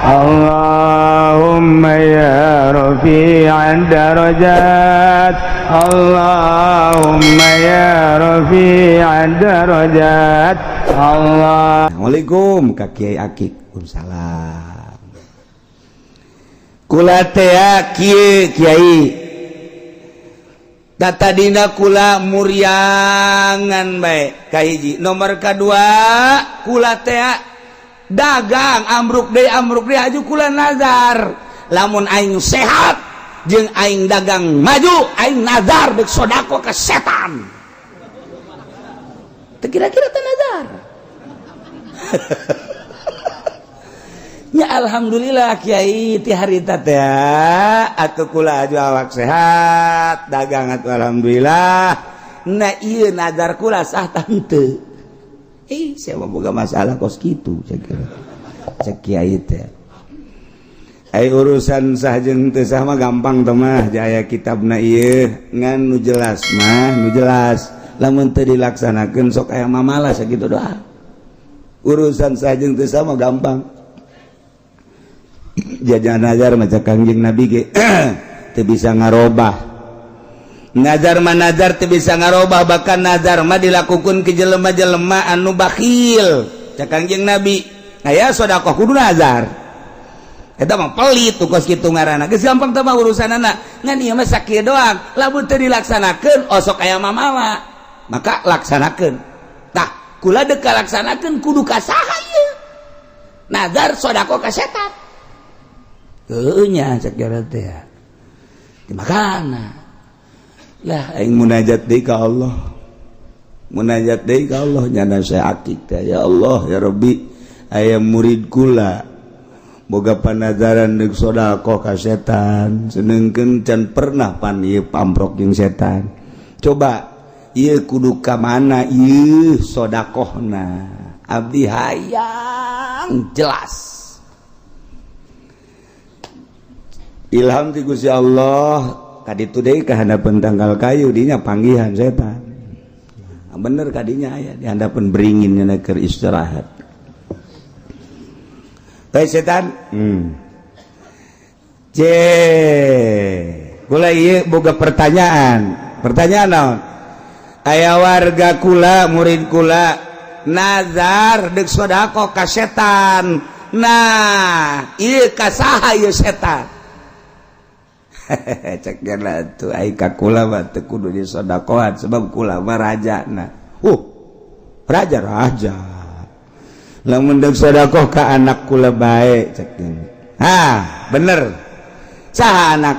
Allahumma ya rafi'ad darajat, Allahumma ya rafi'ad darajat, Allah. Assalamualaikum ka Kiai Akik. Waalaikumsalam. Kula teh kieu, Kiai. Tadina kula muriangan bae kahiji. Nomor kedua, kula teh dagang ambruk deui, ambruk deui. Aju kula nazar, lamun aing sehat jeung aing dagang maju, aing nazar dek sodako ke setan. Teu kira-kira teh nazar. Ya, alhamdulillah, Kiai, ti harita teh atuh kula aju awak sehat, dagang atuh alhamdulillah. Nah, ieu nazar kula sah tante? Eh, siapa boga masalah kos kitu? Saya kira cek Kiai teh, ai urusan sah jeung teu sah mah gampang teh mah, jaya kitabna ieu. Ngan nu jelas mah, nu jelas lamun teu dilaksanakeun sok aya mamalah, sakitu doa. Urusan sah jeung teu sah mah gampang. Jajan nazar maca Kangjeng Nabi ge teu bisa ngarobah. Nazar mah nazar, teu bisa ngarobah. Bahkan nazar mah dilakukan ke jelema-jelema anu bakhil. Cak Kangjeng Nabi, aya sedekah kudu nazar, eta mah pelit tuh, kos kitu ngaranna. Geus gampang teh mah urusanana. Ngan ieu mah sakieu doang, lamun teu dilaksanakeun osok aya mamawa, maka laksanakeun. Tah, kula dek laksanakeun kudu ka saha ieu nazar sedekah ka setan? Heueuh nya, cek teh di makana lah aing munajat deui ka Allah, munajat deui ka Allah. Nyana saya akik teh, ya Allah, ya Rabbi, aya murid kula boga panazaran deuk sedekah ka setan, sedengkeun can pernah pan ieu pamprok jeung setan. Coba ieu kudu ka mana ieu sedekahna? Abdi hayang jelas. Ilham ti Gusti Allah, kaditu deui ka handapeun tangkal kayu, dinya panggihan setan. Nah, bener kadinya aya di handapeun beringin, nya keur istirahat. Baik setan. C. Kula ieu boga pertanyaan. Pertanyaan naon? Aya warga kula, murid kula nazar deuk sedekah ka setan. Nah, ieu ka saha ieu setan? Cek tuh, ai ka kula mah teu kudu disodakohan, sebab kula mah raja. Nah, raja raja, lamun deuk sodakoh ka anak kula bae, cek. Ha, bener. Saha anak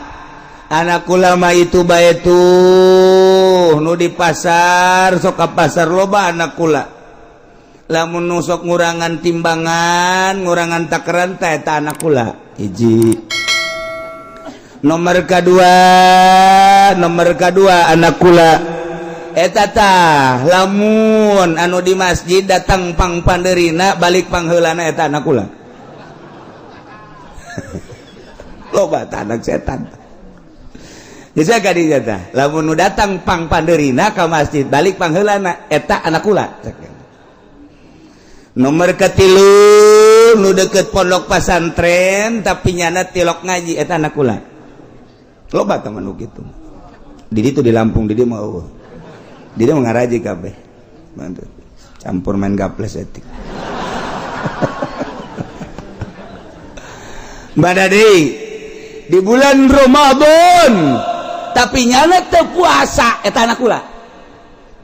anak kula mah? Itu bae tuh nu di pasar, sok ka pasar loba anak kula. Lamun nu sok ngurangan timbangan, ngurangan takaran teh, eta anak kula hiji. Nomor kedua, nomor kedua, anak kula eta tah lamun anu di masjid datang pang panderina, balik pangheulana, eta anak kula. Loba tah anak setan. Bisa kadinya tah, lamun nu datang pang panderina ka masjid, balik pangheulana, eta anak kula. Nomor ketilu, nu deket pondok pasantren tapi nyana tilok ngaji, eta anak kula. Loba teman nu kitu di ditu di Lampung. Di dieu mah eueuh, di dieu mah ngaraji kabeh. Bantu campur main gaples etik. Badade di bulan Ramadan tapi nyana teu puasa, eta anak kula.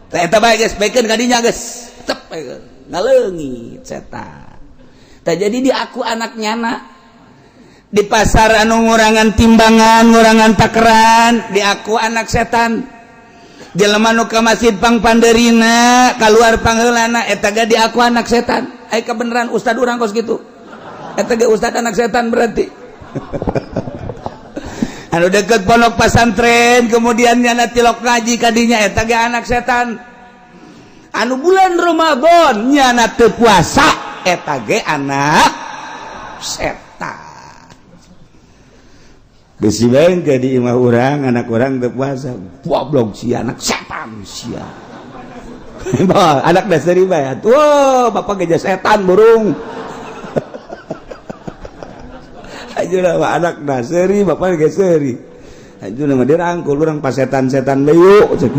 Tah, eta bae geus bekeun kadinya, geus tetep ngaleungit setan. Tah, jadi di aku anak nyana di pasar anu ngurangan timbangan, ngurangan takeran, di aku anak setan. Jelema nu ka masjid pang panderina, keluar pangheulana, eta ge di aku anak setan. Ai kebenaran ustad urang kos kitu, eta ge ustad anak setan berarti. Anu deket pondok pasantren kemudian nyana tilok ngaji kadinya, eta ge anak setan. Anu bulan Ramadan nyana teu puasa, eta ge anak setan. Besi ke di imah urang, anak urang teu puasa, goblok sia, anak setan sia. Anak dasar bae. Wah, bapak geja setan burung. Aja mah anak nah seuri, bapak ge seuri. Aja mah dirangkul urang pa setan-setan bae cek.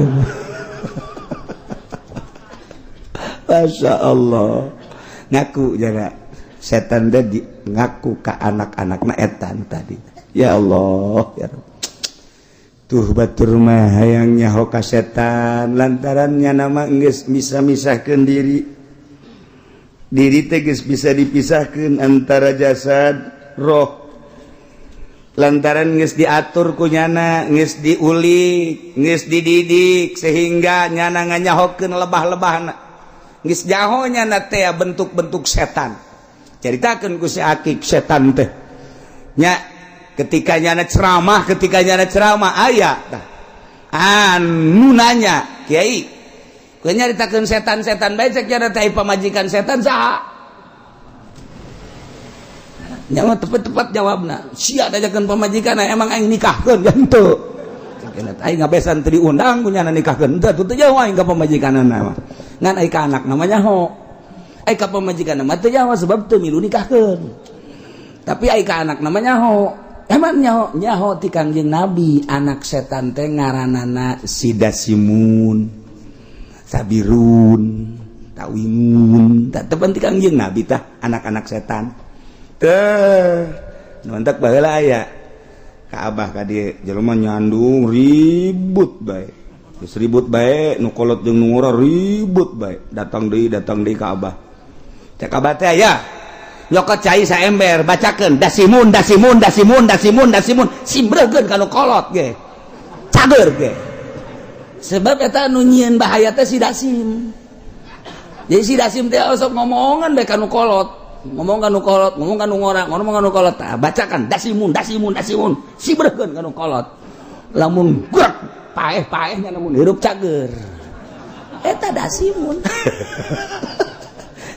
Masya Allah, ngaku jaga setan teh di, ngaku ka anak-anakna etan tadi. Ya Allah, ya Rabb. Tuh batur mah hayang nyaho ka setan lantaran nyana mah geus bisa misahkeun diri. Diri teh geus bisa dipisahkeun antara jasad roh. Lantaran geus diatur ku nyana, geus diulik, geus dididik sehingga nyana nganyahokeun lebah-lebahna. Geus jaho nyana teh bentuk-bentuk setan. Caritakeun ku si Akik setan teh. Nya ketika nyana ceramah, aya tah. Anu nanya, "Kiai, kowe nyaritakeun setan-setan bae cek nyana teh pamajikan setan saha?" Nyawa tepat-tepat jawabna. Sia diajakeun pamajikan emang aing nikahkeun ya henteu. Aing ngabesan teu diundang ku nyana nikahkeun. Henteu teu jauh aing ka pamajikanna mah. Ngan aing ka anak namanya ho. Aing ka pamajikan mah teu jauh sebab teu milu nikahkeun. Tapi aing ka anak namanya ho. Emang nyaho nyaho ti Kangjeng Nabi anak setan teh ngaranana Sidasimun, Sabirun, Tawimun. Tak tepan ti Kangjeng Nabi tah anak-anak setan. Teh, mantak baheula aya ka abah ka dieu jelema nyandung ribut bae. Geus ribut bae nu kolot jeung nu ngora ribut bae. Datang deui ka abah. Cek abah teh aya nyokot cai saember bacakeun dasimun dasimun dasimun dasimun dasimun simbreukeun ka nu kolot ge. Cager ge. Sebab eta nu nyieun bahaya teh si dasim. Jadi si dasim teh osok ngomongan bae ka nu kolot. Ngomong ka nu kolot, ngomong ka nu ngora, ngomong ka nu kolot. Tah, bacakan dasimun dasimun dasimun sibreukeun ka nu kolot. Lamun gerak paeh-paehnya lamun hirup cager. Eta dasimun.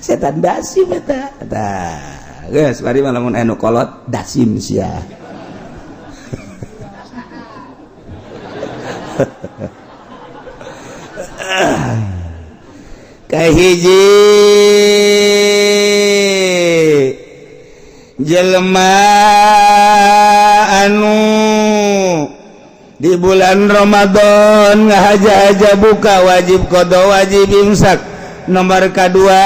Setan dasim eta. Tah, geus bari mah lamun anu kolot dasim sia. Kahiji jelema anu di bulan Ramadan ngahaja-haja buka wajib qada wajib imsak. Nomor kedua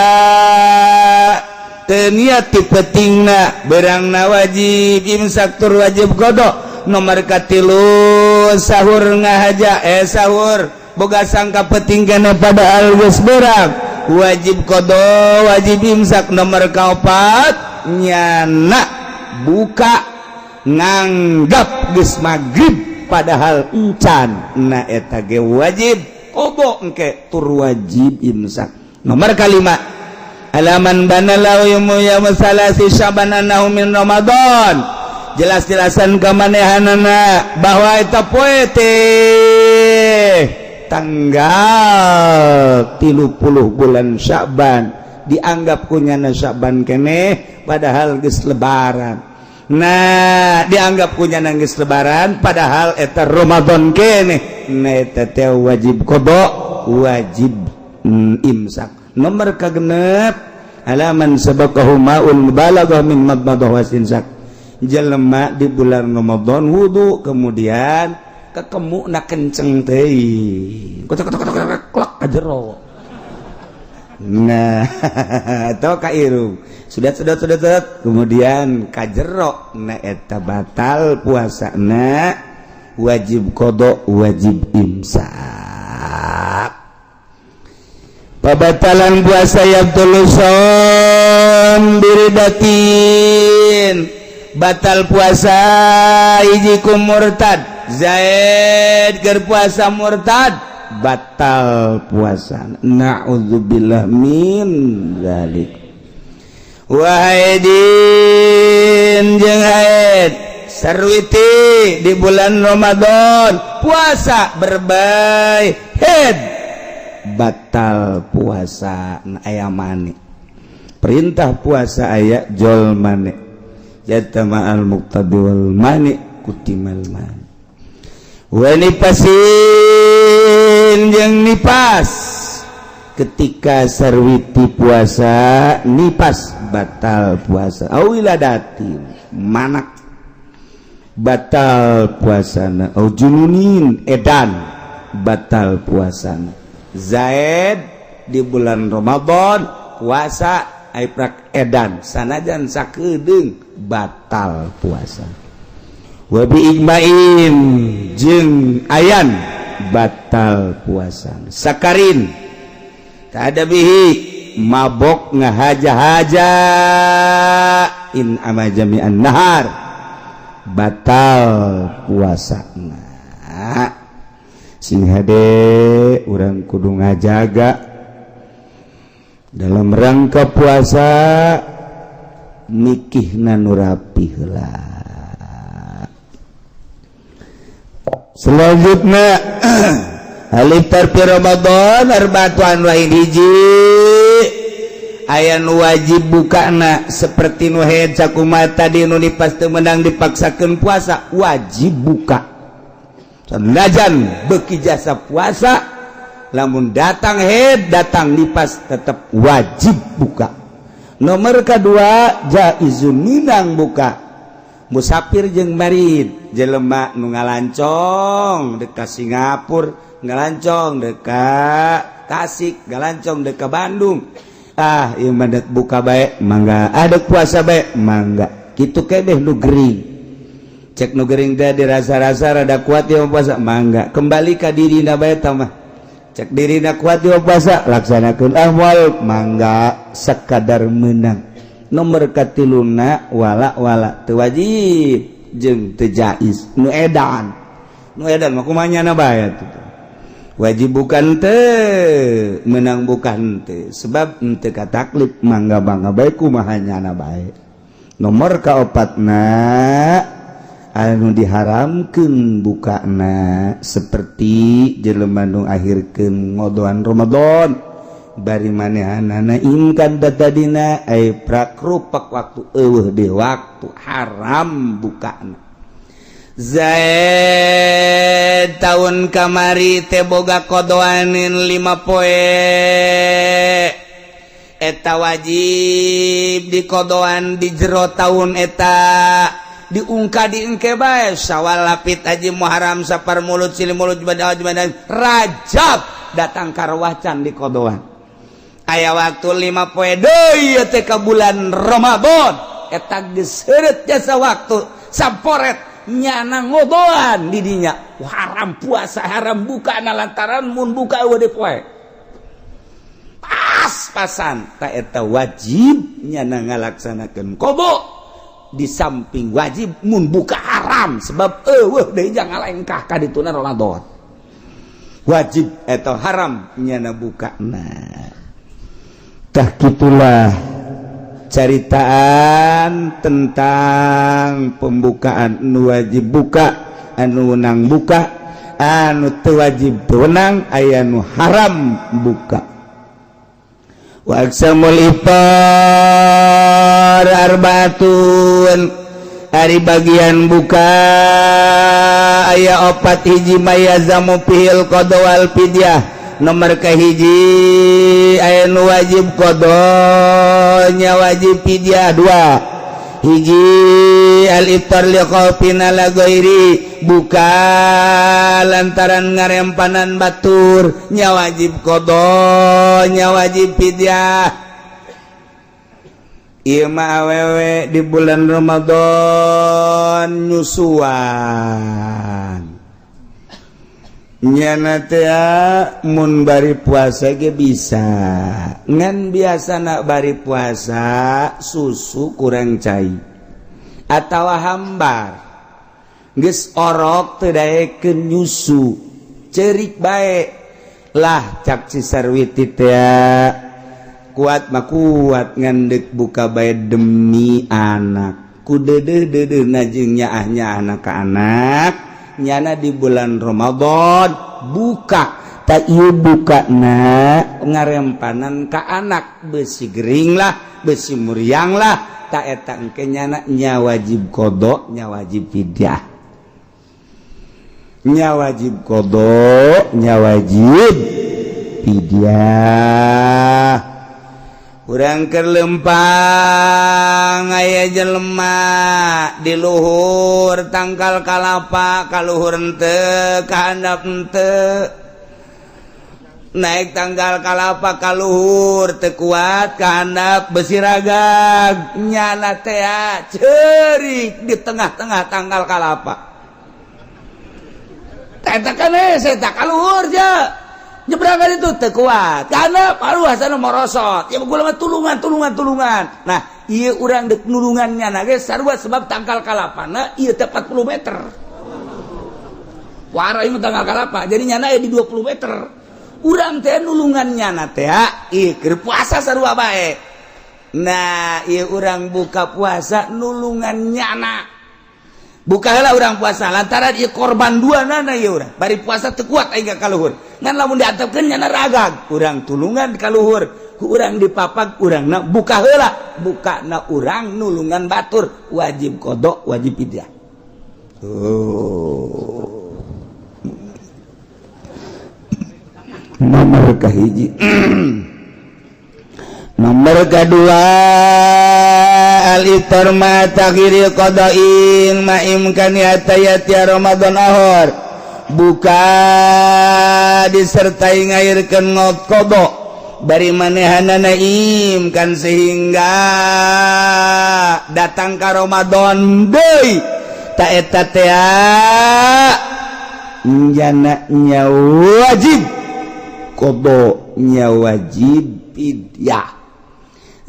teu niat ti pentingna berangna wajib imsak tur wajib qada. Nomor katilu sahur ngahaja sahur boga sangka penting kene padahal geus berang wajib qada wajib imsak. Nomor kaopat nyana buka nganggap geus magrib padahal encan na eta ge wajib qada engke tur wajib imsak. Nomor kalima alaman banalau yaum salasi syaban annahu min Ramadan. Jelas-jelasan kamanehanana bahwa eta poe teh tanggal 30 bulan Sya'ban dianggap kunyana Sya'ban keneh padahal geus lebaran. Nah dianggap kunyana geus lebaran padahal eta Ramadan keneh. Nah eta teh wajib qada wajib imsak. Nomor kagenep alaman sabaqahu ma'ul mubalaghah min madmadah wasinsak. Jelema di bulan Ramadan wudu kemudian kekemu na kenceng teuing kotok kotok kotok klak ka jero. Nah atau ka irung sudah kemudian ka jero na eta batal puasana wajib qada wajib imsak. Pabatalan puasa yabtulu shaum biridatin batal puasa hiji ku murtad. Zaid keur puasa murtad batal puasa. Na'udzubillah min dzalik. Wahaidin jeung haid sarwiti di bulan Ramadan puasa berbae head batal puasa aya mani. Perintah puasa aya jol mani. Yatama al muqtadi wal mani kutimal mani. Wa nifasin jeung nipas ketika sarwiti puasa nipas batal puasa. Awiladatin Manak batal puasana. Au jununin, edan, batal puasana. Zaid di bulan Ramadan puasa, prak edan sanajan sakedeung, batal puasa. Wabi ijma'in, jeung ayan batal puasa. Sakarin, tak ada bihi, mabok ngahaja-haja, in ama jami'an nahar, batal puasa. Nah, sing hade, urang kudu ngajaga dalam rangka puasa, mikihna nu rapi heula. Selanjutnya, al iftar fi Ramadan arba'atu anwa'in. Hiji, aya nu wajib bukana, seperti nu haid sakumaha tadi, nu nipas teu meunang dipaksakeun puasa, wajib buka sanajan beuki jasa puasa. Lamun datang haid, datang nipas, tetap wajib buka. Nomor kedua, jaizun, minang buka, musafir jeung marid, jelema nu ngalancong dekat Singapura, ngalancong dekat Tasik, ngalancong dekat Bandung, ah ieu mah dek buka bae mangga, ah dek puasa bae mangga. Kitu keneh nu gering. Cek nu gering teh dirasa-rasa rada kuat ya puasa, mangga, kembali ka dirina bae mah. Cek dirina kuat ya puasa, laksanakeun, ah moal mangga, sekadar menang. Nomor katiluna, wala wala teu wajib jeung teu jaiz, nu edan. Nu edan mah kumaha nyana bae atuh? Wajib bukan teu, menang bukan teu, sebab henteu kataklif, mangga mangga bae, kumaha nyana bae. Nomor kaopatna, anu diharamkeun bukana, seperti jelema nu akhirkeun ngodoan Ramadan, bari manehanana imkan tadina ay prakrupak waktu, eueuh di waktu, haram bukana. Zaid tahun kamari teh boga kodoanin 5 poe, eta wajib di kodoan di jero tahun eta, diungka diengke bae, Sawal, Lapit, Haji, Muharram, Sapar, Mulud, Silih Mulud, Jumadil, Jumadil, Rajab, datang karwacan di kodoan, aya waktu 5 poe deui teh ka bulan Ramadan, eta geus heureut jasa waktu samporet, nyana ngodoan di dinya, haram puasa, haram buka na, lantaran mun buka eueuh deui poe pas-pasan. Tak eta wajib nyana ngalaksanakeun qodho, di samping wajib mun buka haram, sebab eueuh deui jangan ngalengkah ka dituna Ramadan, wajib atau haram nyana buka. Nah, tah kitulah caritaan tentang pembukaan, nu wajib buka, anu wenang buka, anu teu wajib teu wenang, aya nu haram buka. Wa aqsamul iftar arbaatun, ari bagian buka aya opat. Hiji, ma yalzamu fihil qadha wal fidyah. Nomor kahiji, aya nu wajib qadha, wajib fidyah. Dua, hiji, al iftar li khaufin ala ghairi, buka lantaran ngarempanan batur, nya wajib qadha, nya wajib fidyah. Ieu mah awewe di bulan Ramadan nyusuan, nyana teh mun bari puasa ge bisa, ngan biasa nak bari puasa susu kurang cai atau hambar, geus orok teu daekeun nyusu, cerik bae lah. Cak si Sarwiti teh, kuat mah kuat, ngan deuk buka bae demi anak, ku deudeuh deudeuh jeung nyaah nyaahna ka anak, nyana di bulan Ramadan buka. Tak ieu buka na ngarempanan ka anak, besi gering lah, besi muriang lah. Tak eta engke nyana nya wajib qadha, nya wajib fidyah, nya wajib qadha, nya wajib fidyah. Urang keur lempang aya jelema di luhur tangkal kalapa, kaluhur henteu, kahandap henteu. Naik tangkal kalapa kaluhur teu kuat, kahandap besi ragag. Nyana teh ceurik di tengah-tengah tangkal kalapa. Eta kan saya tak kaluhur je. Nyebrang itu teu kuat karena paru hasana morosot ya gua mah tulungan, tulungan, tulungan. Nah, ieu urang dek nulungannya na ge sarua, sebab tangkal kalapana ieu teh 40 meter. Wara ieu tangkal kalapa, jadi nyana di 20 meter. Urang teh nulungan nyana teh ieu keur puasa sarua bae. Nah, ieu urang buka puasa nulungan nyana, buka heula urang puasa lantaran ieu korban dua nana. Ieu urang bari puasa teu kuat aing ka kaluhur, ngan lamun diantepkeun nyana ragag. Urang tulungan ka luhur, ku urang dipapag, urangna buka heula. Buka na urang nulungan batur, wajib qada, wajib fidyah. Oh, nomor kahiji. Nomor kedua, al-ifthar ma takhiri qada'in ma imkani hatta ya'tiya Ramadan akhar. Buka disertai ngairkeun ngot qada bari manehanana imkan sehingga datang ka Ramadan deui. Ta eta teh jana nya wajib qada, nya wajib fidyah.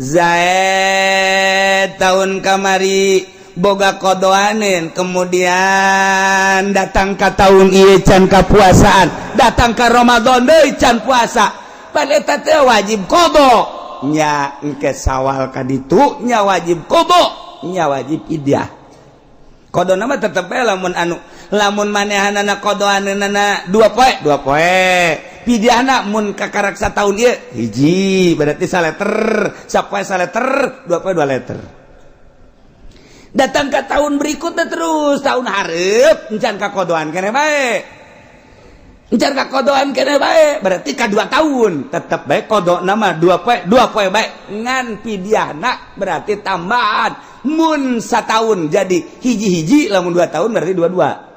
Zaid tahun kamari boga qodoanin, kemudian datang ke tahun ieu can kapuasaan, datang ke Ramadan deui can puasa, pada eta teh wajib qada nya. Engke Sawal ka ditu nya wajib qada, nya wajib fidyah. Qada nama tetep bae lamun anu lamun manehanana qodoanana 2 poe, 2 poe. Pidyahna mun kakarak tahun ieu hiji, berarti saleter sapoe saleter, 2 poe 2 liter. Datang ke tahun berikutnya, terus tahun hareup encan kakodoan kene bae, encan kakodoan kene bae, berarti ka 2 tahun tetep bae qada nama 2 poe, 2 poe bae. Ngan pidyahna berarti tambahan, mun satahun jadi hiji-hiji, lamun 2 tahun berarti dua-dua.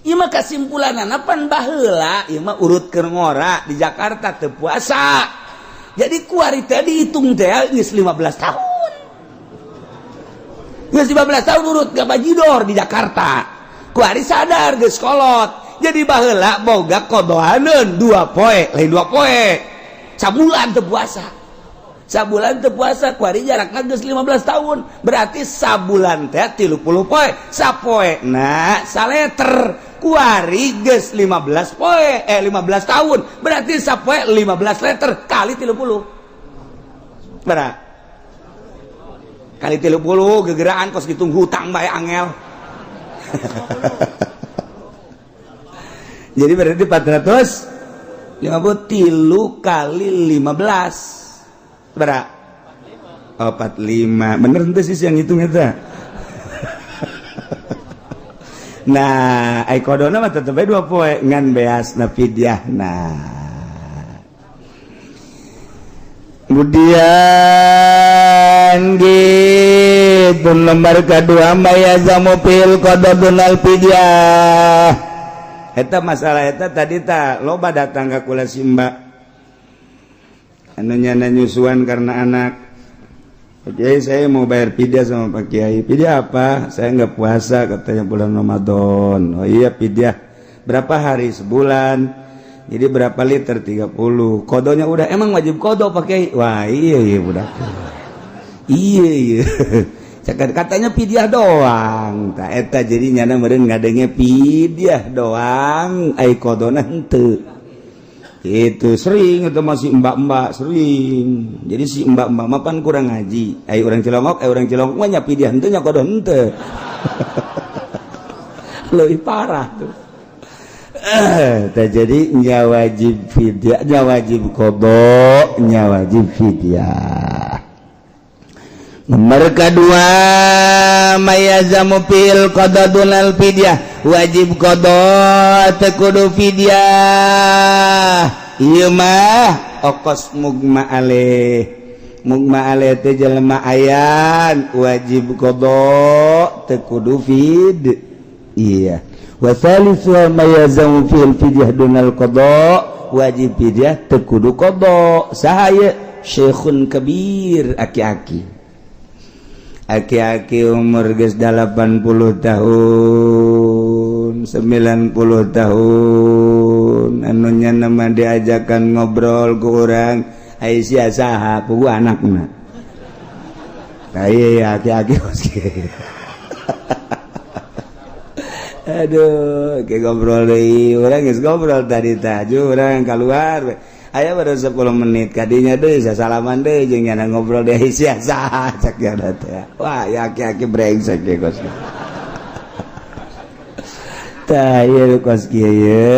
Ieu mah kesimpulanana pan baheula ieu mah urut keur ngora di Jakarta teu puasa. Jadi kuari teh dihitung teh geus 15 tahun. Geus 15 tahun urut ke bajidor di Jakarta. Kuari sadar geus kolot. Jadi baheula boga qodoaneun 2 poe, lain 2 poe. Sabulan teu puasa. Sabulan teu puasa kuari jarakna geus 15 tahun. Berarti sabulan teh 30 poe. Sapoe nah saleter. Kuari geus 15 poe, eh, 15 tahun, berarti sapoe 15 liter kali 30. Berapa kali 30? Gegeraan kos gitu hutang bae angel. Jadi berarti 450 tilu kali 15 berapa? Oh, 45. Bener ente sih yang hitung eta. Nah, ai qadona mah tetep bae 2 poe, ngan beasna fidyah. Nah, kemudian gitu lembar kedua, ma yalzamu fihil qada dunal fidyah. Eta masalah eta tadi ta loba datang ka kula simba anu nyana nyusuan karena anak. "Pak Kiai, saya mau bayar fidyah sama Pak Kiai." "Fidyah apa?" "Saya nggak puasa," katanya, "bulan Ramadan." "Oh iya, fidyah berapa hari?" "Sebulan." "Jadi berapa liter?" "30." "Qodonya udah?" "Emang wajib qada, Pak Kiai?" "Wah, iya udah, iya." Cakap katanya fidyah doang. Tak eta jadi nyana meureun ngadenge fidyah doang, ai qadona henteu. Itu sering itu masih mbak-mbak sering. Jadi si mbak-mbak mah pan kurang ngaji. Ai urang Cilongok, ai urang Cilongok mah nya fidyah henteu, nya qada henteu. Lebih parah tuh. Jadi nya wajib fidyah, nya wajib qada, nya wajib fidyah. Nomor kedua, ma yalzamu fihil qada dunal fidyah, wajib qada teu kudu fidyah. Ieu mah okos mugma alaih. Mugma alaih teh jelema ayan wajib qada, teu kudu fid. Iya, wa thalithu ma yalzamu fil fidyah dunal qada, wajib fidyah, teu kudu qada. Saha ieu? Syekhun kabir, aki-aki, aki-aki umur geus 80 tahun, 90 tahun, anu nya nama diajakan ngobrol ke orang, "Ai sia saha?" Pugu anakna. Nah, iya, aki-aki kos kieu. Aduh, kayak ngobrol deui, urang geus ngobrol tadi taju urang keluar. Aya baru 10 menit kadinya deui, salaman deui jeung nyana, ngobrol deui, "Sia saha?" cek nyana teh. Wah, ya aki-aki brengsek ge kos. Tah, ieu kos kieu ye.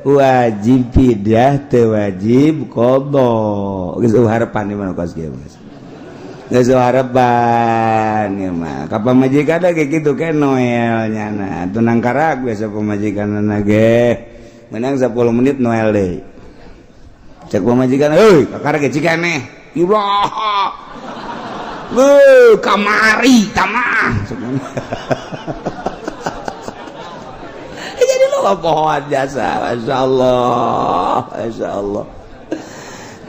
Wajib fidyah, teu wajib qada. Geus harapan di mana kos kieu, Mas? Geus harapan ya mah. Ka pamajikan kayak gitu kan Noel nyana. Tunang karak biasa pamajikan ge. Menang 10 menit Noel deui. Cek pamajikan, "Heuy, kakara ge cikeneh." Ilah. Beuh, kamari tamah. Jadi lo pohon jasa, masya Allah, masya Allah.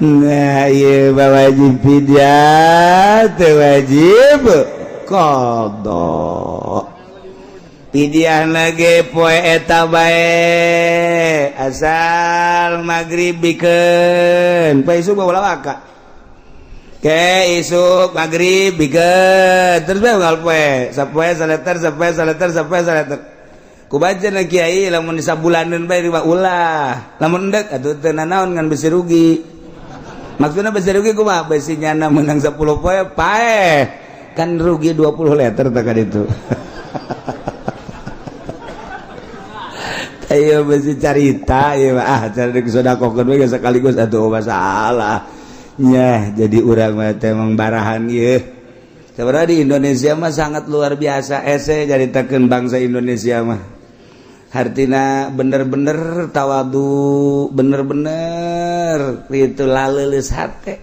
Nah, iya, wajib fidyah, teu wajib qada. Fidyah lagi poe eta bae, asal maghrib bikeun. Poe isuk bawa waka. Ke isuk maghrib bikeun, terus bae unggal poe, sapoe saleter, sapoe saleter, sapoe saleter. Ku baca na kiai, lamun sabulaneun bae riba ulah. Lamun endek atuh teu nanaon, ngan besi rugi. Maksudnya besi rugi kumaha? Besi nyana menang 10 poe paeh. Kan rugi 20 liter tak itu. Ayo besi carita ieu, ah, cari sodakohkeun we sekaligus atuh masalah. Nya jadi urang mah teh emang barahan ieu. Sebenarnya di Indonesia mah sangat luar biasa ese caritakeun bangsa Indonesia mah. Hartina bener-bener tawadu, bener-bener itu laleuleus hate.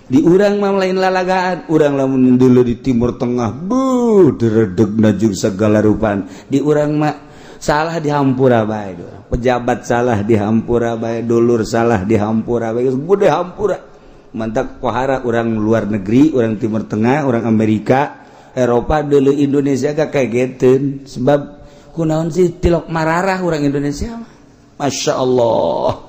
Di urang mah lain lalagaan, urang lamun dulu di Timur Tengah, buh, diredegna jeung segala rupan. Di urang mah salah dihampura bae, pejabat salah dihampura bae, dulur salah dihampura bae, gede hampura. Mantap pohara orang luar negeri, orang Timur Tengah, orang Amerika, Eropa dulu Indonesia gak kayak gitu. Sebab kunaon sih tilok mararah orang Indonesia mah? Masya Allah,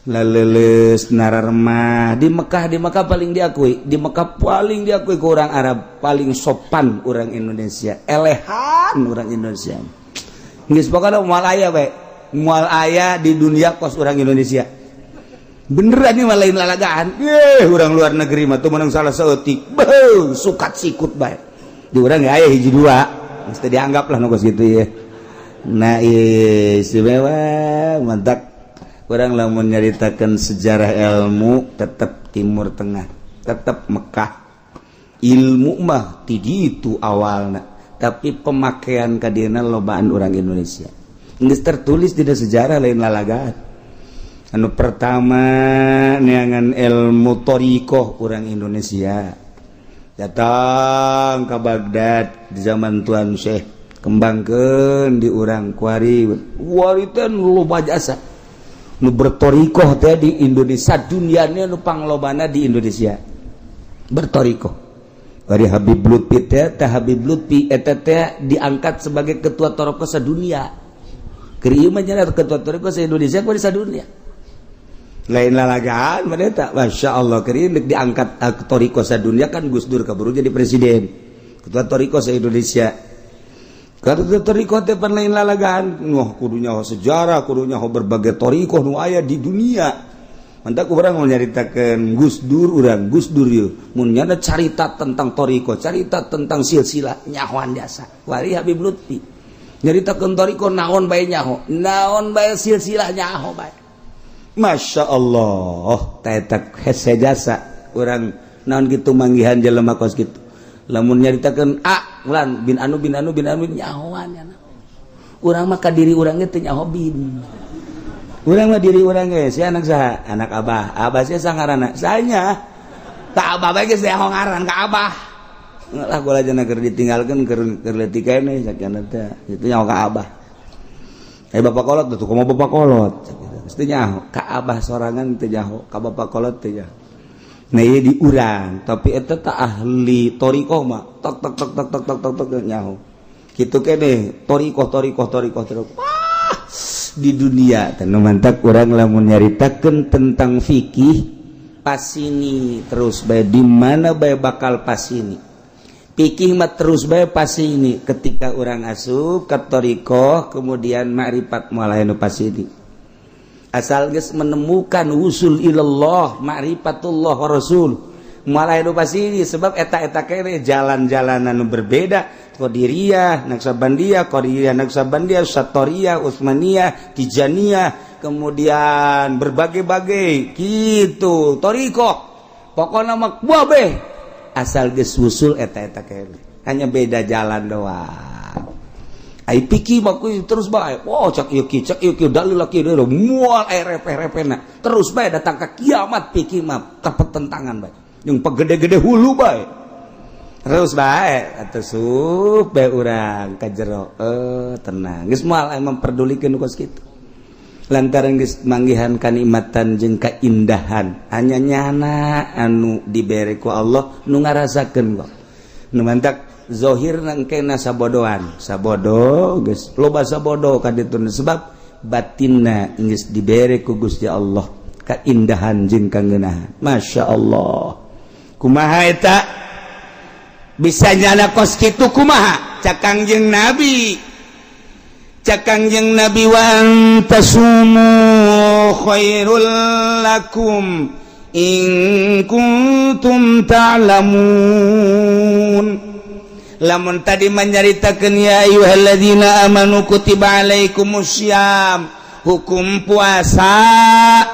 laleles nararemah. Di Mekah, di Mekah paling diakui, di Mekah paling diakui ke orang Arab paling sopan orang Indonesia, elehan orang Indonesia. Geus pokokna moal aya bae, moal aya di dunia kos orang Indonesia. Beneran ini mah lain lalagaan. Eh, orang luar negeri mah tuh menang salah saeutik, beuh, sukat sikut bae. Di urang aya hiji dua mesti dianggap lah nu kos gitu ya. Nah, istimewa mantap. Orang lamun nyaritakan sejarah ilmu tetap Timur Tengah, tetap Mekah. Ilmu mah ti itu awalna, tapi pemakaian kadina lobaan orang Indonesia. Geus tertulis di sejarah, lain lalagaan. Anu pertama neangan ilmu thoriqoh orang Indonesia, datang ke Baghdad di zaman Tuan Syekh, kembangkan di urang kuari wari teh loba jasa nu bertorikoh teh di Indonesia. Dunianya nu panglobana di Indonesia bertorikoh. Dari Habib Lutfi teh teh Habib Lutfi eta teh diangkat sebagai ketua torikoh sadunia. Keur ieu mah nya ketua torikoh sa Indonesia kuari sadunia, lain lalagaan mana tak. Masya Allah, keur ieu diangkat torikoh sadunia kan Gus Dur kaburu jadi presiden, ketua torikoh sa Indonesia. Karena torikoh teh pan lain lalagaan. Wah, kudunya sejarah, kudunya berbagai torikoh nu aya di dunia. Mantap urang mau nyaritakeun Gus Dur, urang Gus Dur yeuh. Mun nyana carita tentang torikoh, carita tentang silsilah nyahoan jasa. Wari Habib Lutfi. Nyaritakeun torikoh naon bae nyaho, naon bae silsilah nyaho bae. Masya Allah, teh hese jasa urang naon gitu manggihan jelema kos kitu. Lamun nyaritakeun A lan bin anu bin anu bin anu nyahoan ya. Urang mah ka diri urang ge teu nyaho bin. Urang mah diri urang ge, si anak saha? Anak abah. Abah sia sangarana? Sanya. Ka abah bae geus nyaho ngaran ka abah. Lah, gua aja keur ditinggalkeun keur keur leutik keneh sakian teh. Itu nyaho ka abah. Eh, bapak kolot tuh, kumaha bapak kolot? Geus teu nyaho ka abah sorangan, teu nyaho ka bapak kolot, teu nyaho. Nah, ieu di urang, tapi eta tak ahli thoriqoh mah tok tok tok tok tok tok tok tok nyaho. Kitu keneh thoriqoh, thoriqoh, thoriqoh, thoriqoh. Wah, di dunia teh nu mantak urang lamun nyaritakeun tentang fikih pasini terus bae, di mana bae bakal pasini. Fikih mah terus bae pasini. Ketika urang asup ka thoriqoh, kemudian makrifat, moal anu pasini, asal geus menemukan usul ilallah, ma'rifatullah wa rasul, moal anu pasini, sebab eta-eta kene jalan-jalan anu berbeda. Qadiriyah, Naqsyabandiyah, Qadiriyah, Naqsyabandiyah, Satoriyah, Utsmaniyah, Tijaniyah, kemudian berbagai-bagai gitu thoriqoh, pokoknya mah kabeh asal geus usul eta-eta kene, hanya beda jalan doang. Ai pikir mah terus bae. Oh, cak ieu ki, cak ieu ki, dalil laki deui, moal aya repeh-repehna. Terus bae datang ke kiamat pikir mah tentangan bae. Yang pegede-gede hulu bae. Terus bae atuh sup bae urang ka jero. Eh, tenang. Geus moal aya memperdulikeun kos kitu. Lantaran geus manggihan kanikmatan jeung kaindahan, hanya nyana anu dibere ku Allah nu ngarasakeun kok. Nu mantak zohir nangkena sabodoan, sabodo geus loba sabodo ka ditu, sebab batinna geus dibere ku Gusti Allah kaindahan jeung kangeunahan. Masya Allah, kumaha eta bisa nyana kos kitu? Kumaha cak Kangjeng Nabi? Cak Kangjeng Nabi, "Wa antasumu khairul lakum in kuntum ta'lamun." Lamun tadi menyaritakeun ya ayyuhalladzina amanu kutiba alaikumussyam, hukum puasa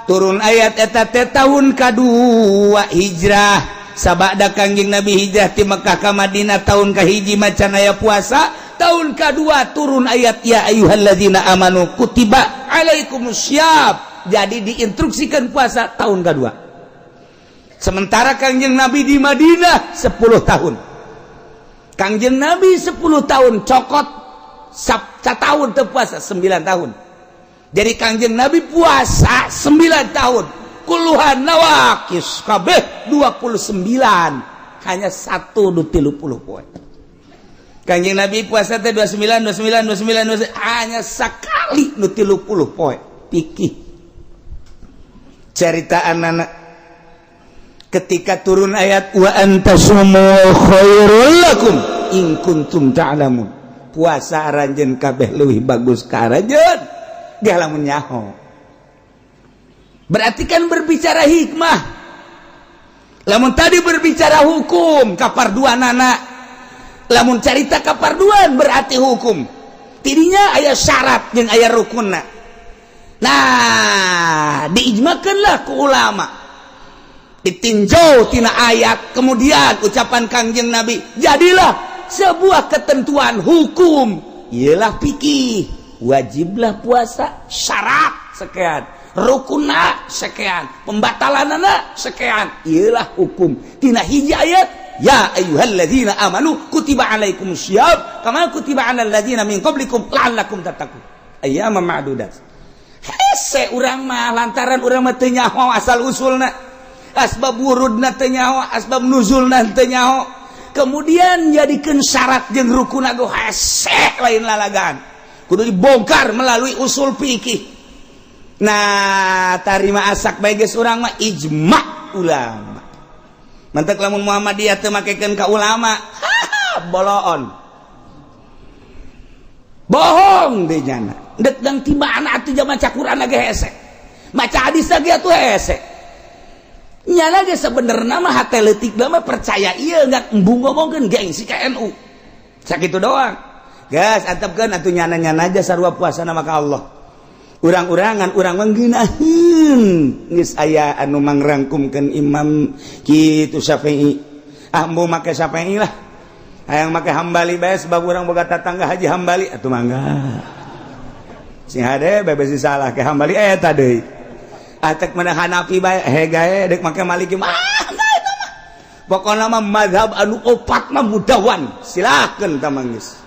turun ayat eta teh tahun kadua hijrah. Sabada Kangjeng Nabi hijrah ti Mekah ka Madinah, tahun kahiji macan aya puasa. Tahun kedua turun ayat ya ayyuhalladzina amanu kutiba alaikumussyam, jadi diinstruksikan puasa tahun kedua. Sementara Kangjeng Nabi di Madinah 10 tahun. Kangjeng Nabi 10 tahun, cokot tahun teu puasa 9 tahun. Jadi Kangjeng Nabi puasa 9 tahun, kulluha nawaqis kabeh 29, hanya satu nu 30 poe. Kangjeng Nabi puasa teh 29, 29, 29, 29, hanya sekali nu 30 poe. Pikir cerita anak ketika turun ayat wa antasumu khairul lakum in kuntum ta'lamun, puasa aranjeun kabeh leuwih bagus ka aranjeun ge lamun nyaho. Berarti kan berbicara hikmah. Lamun tadi berbicara hukum kaparduanana, lamun carita kaparduan berarti hukum tidinya aya syarat jeung aya rukunna. Nah, diijmakanlah ku ulama, ditinjau tina ayat, kemudian ucapan Kangjeng Nabi, jadilah sebuah ketentuan hukum, ialah fikih. Wajiblah puasa, syarat sekian, rukuna sekian, pembatalanana sekian, ialah hukum tina hiji ayat ya ayyuhalladzina amanu kutiba alaikumussyiyam kama kutiba alal ladzina min qablikum la'allakum tattaqun ayyaman ma'dudat. Hese urang mah, lantaran urang mah teu nyaho asal usulna, asbab wurudna teu nyaho, asbab nuzulna teu nyaho, kemudian jadikeun syarat jeung rukun ge hese, lain lalagan, kudu dibongkar melalui usul fikih. Nah, tarima asak bae geus urang mah ijma ulama. Mantak lamun Muhammadiyah teu makekeun ka ulama, boloon, bohong deh nyana. Dek dang tiba anak atuh zaman Quran ge hese, maca hadis lagi atuh hese. Nyana ge sebenarnya mah hate leutik mah percaya ieu, enggak embung ngomongkeun gengsi ka NU. Sakitu doang. Gas antepkeun atuh nyana-nyana aja, sarua puasa nama ka Allah. Urang-urangan urang mah ngeunaheun, geus aya anu mangrangkumkeun Imam kitu Syafi'i. Ah, embung make Syafi'i lah. Hayang make Hambali bae, sebab urang boga tatangga Haji Hambali atuh mangga. Sing hade bae besi salah ke Hambali eta deui. Atek mana Hanafi bae hegae, dek make Maliki mah. Pokokna mah mazhab anu opat mah mudawan, silakan tamangis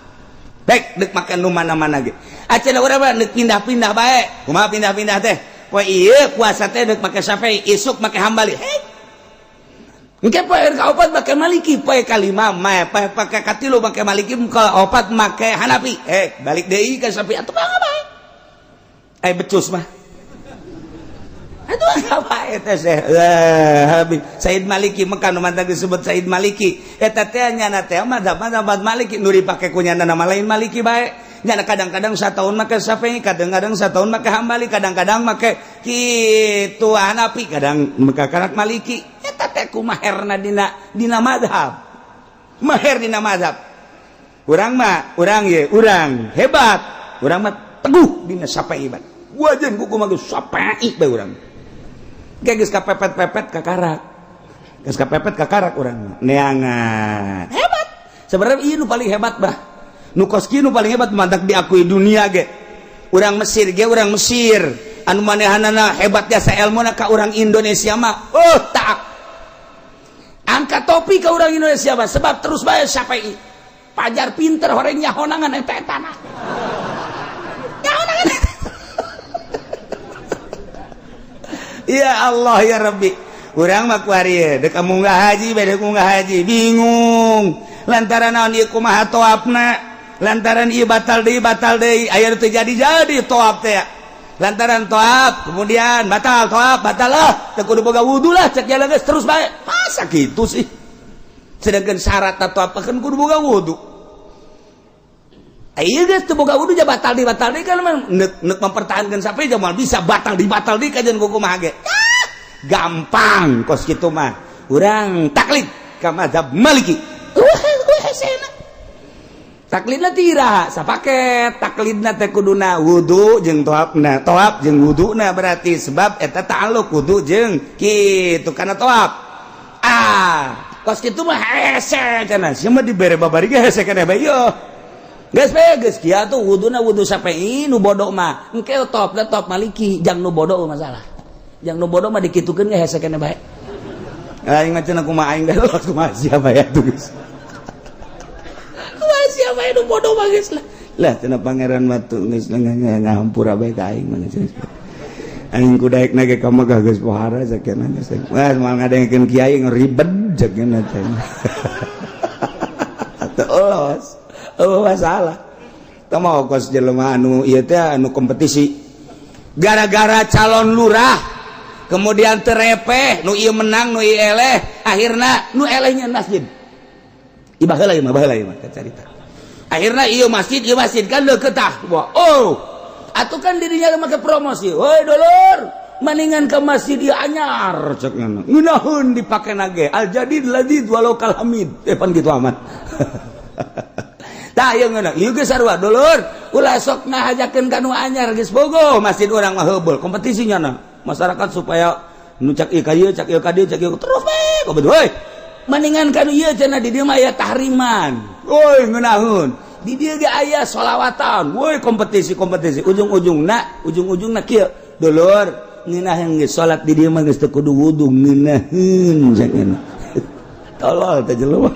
baik dek makan nu mana-mana ge. Acan urang mah dek pindah-pindah bae. Kumaha pindah-pindah teh? Poe ieu puasa teh dek make Syafi'i, isuk make Hambali. Hei, engke poe kaopat make Maliki, poe kalima mah poe pake katilu make Maliki, opat make Hanafi. Eh, balik deui ka Syafi'i atuh mah bae. Eh, becus mah. Aduh, apa eta teh? Said Maliki Mekah nu mantak disebut Said Maliki. Eta teh nyana teh mazhab mazhab Maliki nu dipake ku nyana nama lain Maliki bae. Nyana kadang-kadang satahun make Syafi'i, kadang-kadang satahun make Hambali, kadang-kadang make kitu Hanafi, kadang make karak Maliki. Eta teh kumaherna dina mazhab. Maher dina mazhab. Urang mah, urang ye, urang hebat. Urang mah teguh dina Syafi'i bae. Wajan kuku mah geus Syafi'i bae urang. Geus kapepet-pepet kakarak. Geus kapepet kakarak urang neangan. Hebat. Sebenarnya ieu nu paling hebat bah. Nu kos kieu nu paling hebat, mantak diakui dunia ge. Urang Mesir ge, urang Mesir anu manehanana hebat jasa ilmuna ka urang Indonesia mah. Oh, tak. Angkat topi ke urang Indonesia mah sebab terus bae Syafi'i. Pajar pinter horeng nyahonangan eta etana. Nyahonangan eta. Ya Allah ya Rabbi. Urang mah kuari dek munggah haji, beda munggah haji bingung lantaran naon ieu, kumaha toapna, lantaran ieu batal deui, batal deui, aya nu teu jadi-jadi toap teh, lantaran toap kemudian batal, toap batal lah, teu kudu boga wudu lah cek jalan geus terus bae. Masa kitu sih? Sedangkan syarat toap kan kudu boga wudu. Iya, geus teu boga wudu ja batal deui, batal deui kan nek nek mempertahankan sampai jamal bisa batal di batal deui kajian kumaha ge. Ah, gampang kos kitu mah. Urang taklid ka mazhab Maliki. Wah, hesena. Taklidna tira sapaket, taklidna teh kuduna wudu jeung toapna, toap jeung wuduna, berarti sebab eta ta'alluq wudu jeung kitu kana toap. Ah, kos kitu mah hese cenah. Sia mah dibere babari ge hese keneh bae ieu. Geus bae geus kieu atuh wuduna wudu Syafi'i nu bodoh mah. Engke top da top Maliki jang nu bodoh masalah. Jang nu bodoh mah dikitukeun ge hese keneh bae. Aing mah cenah kumaha aing geus kumaha sia bae atuh geus. Kumaha sia bae nu bodoh mah geus lah. Lah cenah pangeran mah tuh geus ngahampura bae ka aing mah geus. Aing kudaek na ge ka Mekah geus pohara sakeuna geus. Wah, moal ngadengkeun kiai ngeribet sakeuna teh. Atuh oh masalah. Teu mau kos jelema anu ieu teh anu kompetisi. Gara-gara calon lurah kemudian terepeh, nu ieu menang, nu ieu eleh, akhirna nu elehnya masjid. Ieu baheula ieu mah, baheula ieu mah carita. Akhirna ieu masjid kan deukeut tah. Wah, oh. Atuh kan dirinya make promosi. Woi dulur, mendingan ke masjid ieu anyar cek ngana. Ngeunaheun dipake nage. Al jadid ladid walau kal hamid. Eh, pan gitu amat. Tah ieu ngeunah, ieu geus sarua dulur, ulah sok ngahajakeun ka nu anyar geus bogo masjid urang mah heubeul kompetisi nyana. Masyarakat supaya nu cak ieu ka ieu, cak ieu ka dieu, cak ieu terus we kompetisi. Woi, mendingan ka nu ieu cenah, di dieu mah aya tahriman. Woi, ngeunaheun. Di dieu ge aya sholawatan. Woi, kompetisi-kompetisi ujung-ujungna, ujung-ujungna kieu. Dulur, ngeunaheun geus salat di dieu mah geus teu kudu wudu ngeunaheun cak. Tolol teh jelema.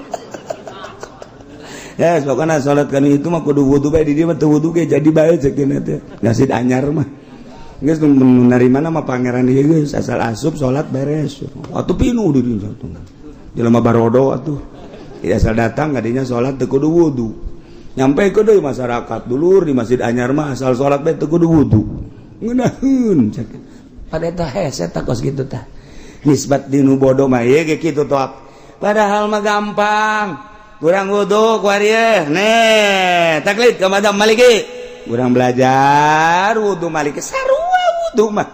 Ya, pokoknya salat kan itu mah kudu wudu bae, di dieu mah teu wudu ge jadi bae cek teh. Masjid anyar mah. Geus narima mah pangeran ieu geus asal asup salat beres. Atuh pinuh di dieu tuh. Jelema barodo atuh. Asal datang kadinya salat teu kudu wudu. Nyampe ke deui masyarakat, dulur, di masjid anyar mah asal salat bae teu kudu wudu. Ngeunaheun cek. Pada eta hese tah kos kitu tah. Nisbat di nu bodoh mah ieu ge kitu toh. Padahal mah gampang. Kurang wudhu kuari nih, taklid ke mazhab Maliki, kurang belajar wudhu Maliki, sarua wudhu mah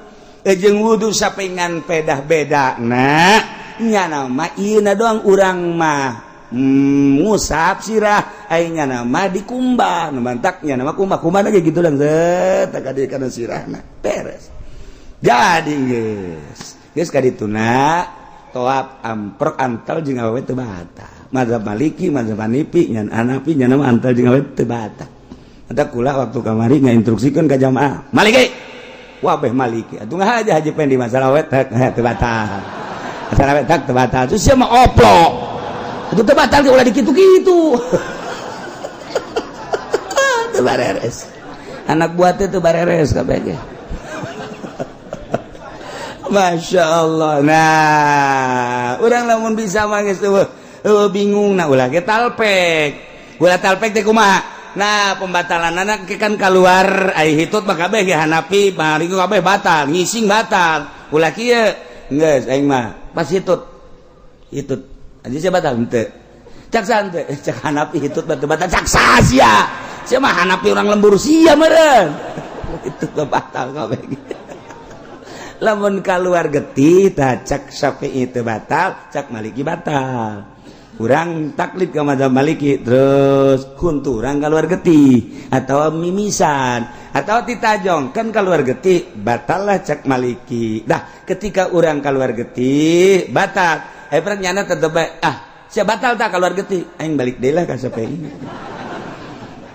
jeung wudhu sapingan pedah beda. Nah, nyana mah ieu doang, urang mah ngusap sirah, ai nyana mah dikumbah. Nu mantak nyana mah kumbah kumbah lagi gitu lang set kadi kana sirahna beres. Jadi geus geus kadituna toap amprok antal jeung awewe teu batal. Mazhab Maliki, mazhab Hanifi, nyan Hanafi nya nama antal jeung awewe teu batal. Eta kula waktu kamari ngainstruksikeun ka jamaah Maliki. Wabeh Maliki. Atuh ngahaja Haji Pendi masalah awewe teu batal. Asal tak teu batal. Terus sia mah oplo. Itu teu batal ge, ulah dikitu-kitu. Teu bareres. Anak buah teh teu bareres kabeh ge. Masya Allah. Nah, urang lamun bisa mah geus eueuh bingung. Nah, ulah ge talpek. Ulah talpek teh kumaha? Nah, pembatalan anak kan keluar ai hitut mah kabeh ge Hanafi, Maliki kabeh batal, ngising batal. Ulah kieu. Geus aing mah pas hitut. Hitut. Aja sia batal henteu. Cak saha henteu? Cak Hanafi hitut batal batal, cak saha sia? Sia mah Hanafi urang lembur sia meureun. Hitut mah batal kabeh. Lamun keluar getih tah cak Syafi'i teu batal, cak Maliki batal. Urang taklid ke mazhab Maliki, terus kunturang keluar getih atau mimisan atau titajong kan keluar getih, batal lah cak Maliki. Dah, ketika urang keluar getih batal, eh nyana tetep bae, ah sia batal tak keluar getih, aing balik deui lah ka Syafi'i.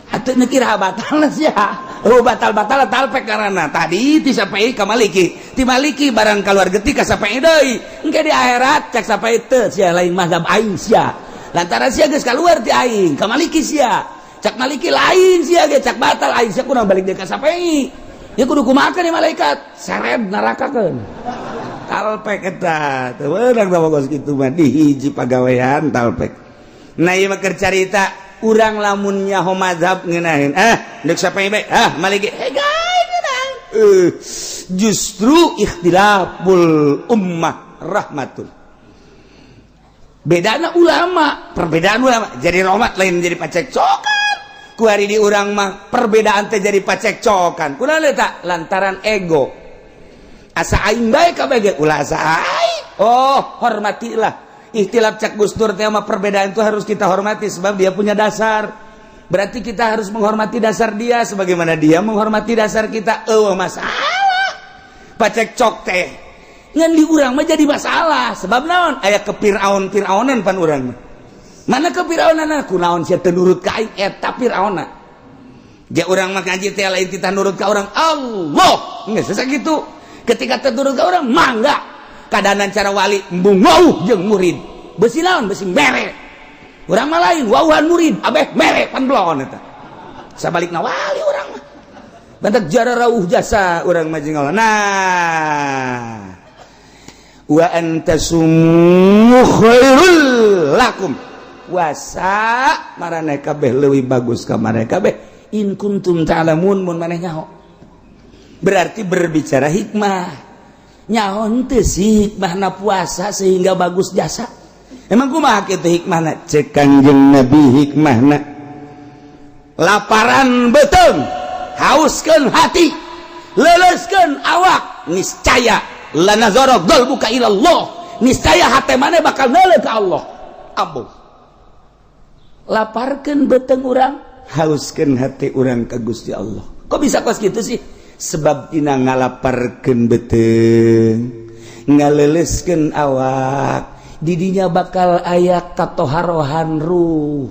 Atuh nekira batal sia. Oh, batal-batal talpek karena tadi ti Syafi'i ka Maliki, ti Maliki barang keluar getih ka Syafi'i deui. Engke di akhirat cak Syafi'i teu, sia lain mazhab aing sia. Lantaran sia geus keluar ti aing ka Maliki sia. Cak Maliki lain sia ge, cak batal aing sia, kurang balik deui ka Syafi'i. Ya kudu kumaha nih malaikat? Seret nerakakeun. Talpek eta teu meunang tah kos kitu mah, di hiji pagawean talpek. Nah, ieu mah keur carita urang lamun nyaho mazhab ngeunaheun, ah deuk Syafi'i bae, ah Maliki hegai ngeunah. Justru ikhtilaful ummah rahmatun. Bedana ulama, perbedaan ulama jadi rahmat, lain jadi pacekcokan. Ku hari di urang mah perbedaan teh jadi pacekcokan. Kunaon eta? Lantaran ego, asa aing bae kabeh ge, ulah asa aing. Oh, hormatilah ikhtilaf. Cak Gus Dur teh mah perbedaan itu harus kita hormati sebab dia punya dasar. Berarti kita harus menghormati dasar dia sebagaimana dia menghormati dasar kita. Oh, masalah pacekcok teh ngan di urang mah jadi masalah. Sebab naon? Aya ke Fir'aun Fir'aunan pan urang mah. Mana ke Fir'aunan? Kunaon sia teu nurut ka aing? Eta Fir'auna. Ja urang mah ngaji teh lain titah nurut ka urang, Allah. Geus sakitu. Ketika teu nurut ka urang, mangga kadanan cara wali embung wauh jeung murid. Besi naon? Besi mere. Urang mah lain, wauhan murid abeh mere pan belon eta. Sabalikna wali urang mah. Bantak jara rauh jasa urang mah jeung Allah. Nah, wa antasumu khairul lakum, puasa maraneh kabeh leuwih bagus ka maraneh kabeh, in kuntum ta'lamun, mun maneh nyaho. Berarti berbicara hikmah, nyaho henteu sih hikmahna puasa sehingga bagus jasa? Emang kumaha kitu hikmahna? Cek Kangjeng Nabi, hikmahna laparan beuteung, hauskeun hati, leuleuskeun awak, niscaya lanazara qalbuka ilallah, niscaya hate maneh bakal neuleuh ka Allah. Ambuh, laparkeun beuteung urang, hauskeun hati urang ka Gusti Allah. Kok bisa kos gitu sih? Sebab tina ngalaparkeun beuteung, ngaleuleuskeun awak, didinya bakal aya katoharohan ruh,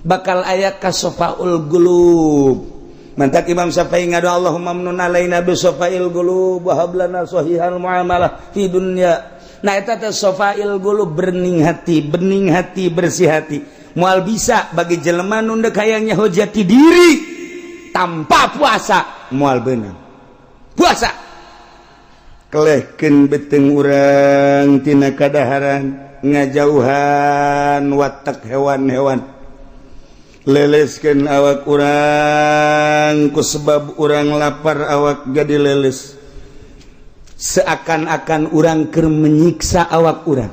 bakal aya kasofaul qulub. Mantak Imam Syafi'i ngadu, Allahumma amnun alaina bi sofail qulub wa hab lana sahihal muamalah fi dunya. Nah, eta teh sofail qulub, bening hati, bening hati, bersih hati. Moal bisa bagi jelema nu deuk hayang nyaho jati diri tanpa puasa, moal beunang. Puasa kelehkeun beuteung urang tina kadaharan, ngajauhan watak hewan-hewan, leleskeun awak urang. Ku sebab urang lapar, awak jadi leles, seakan-akan urang keur menyiksa awak urang,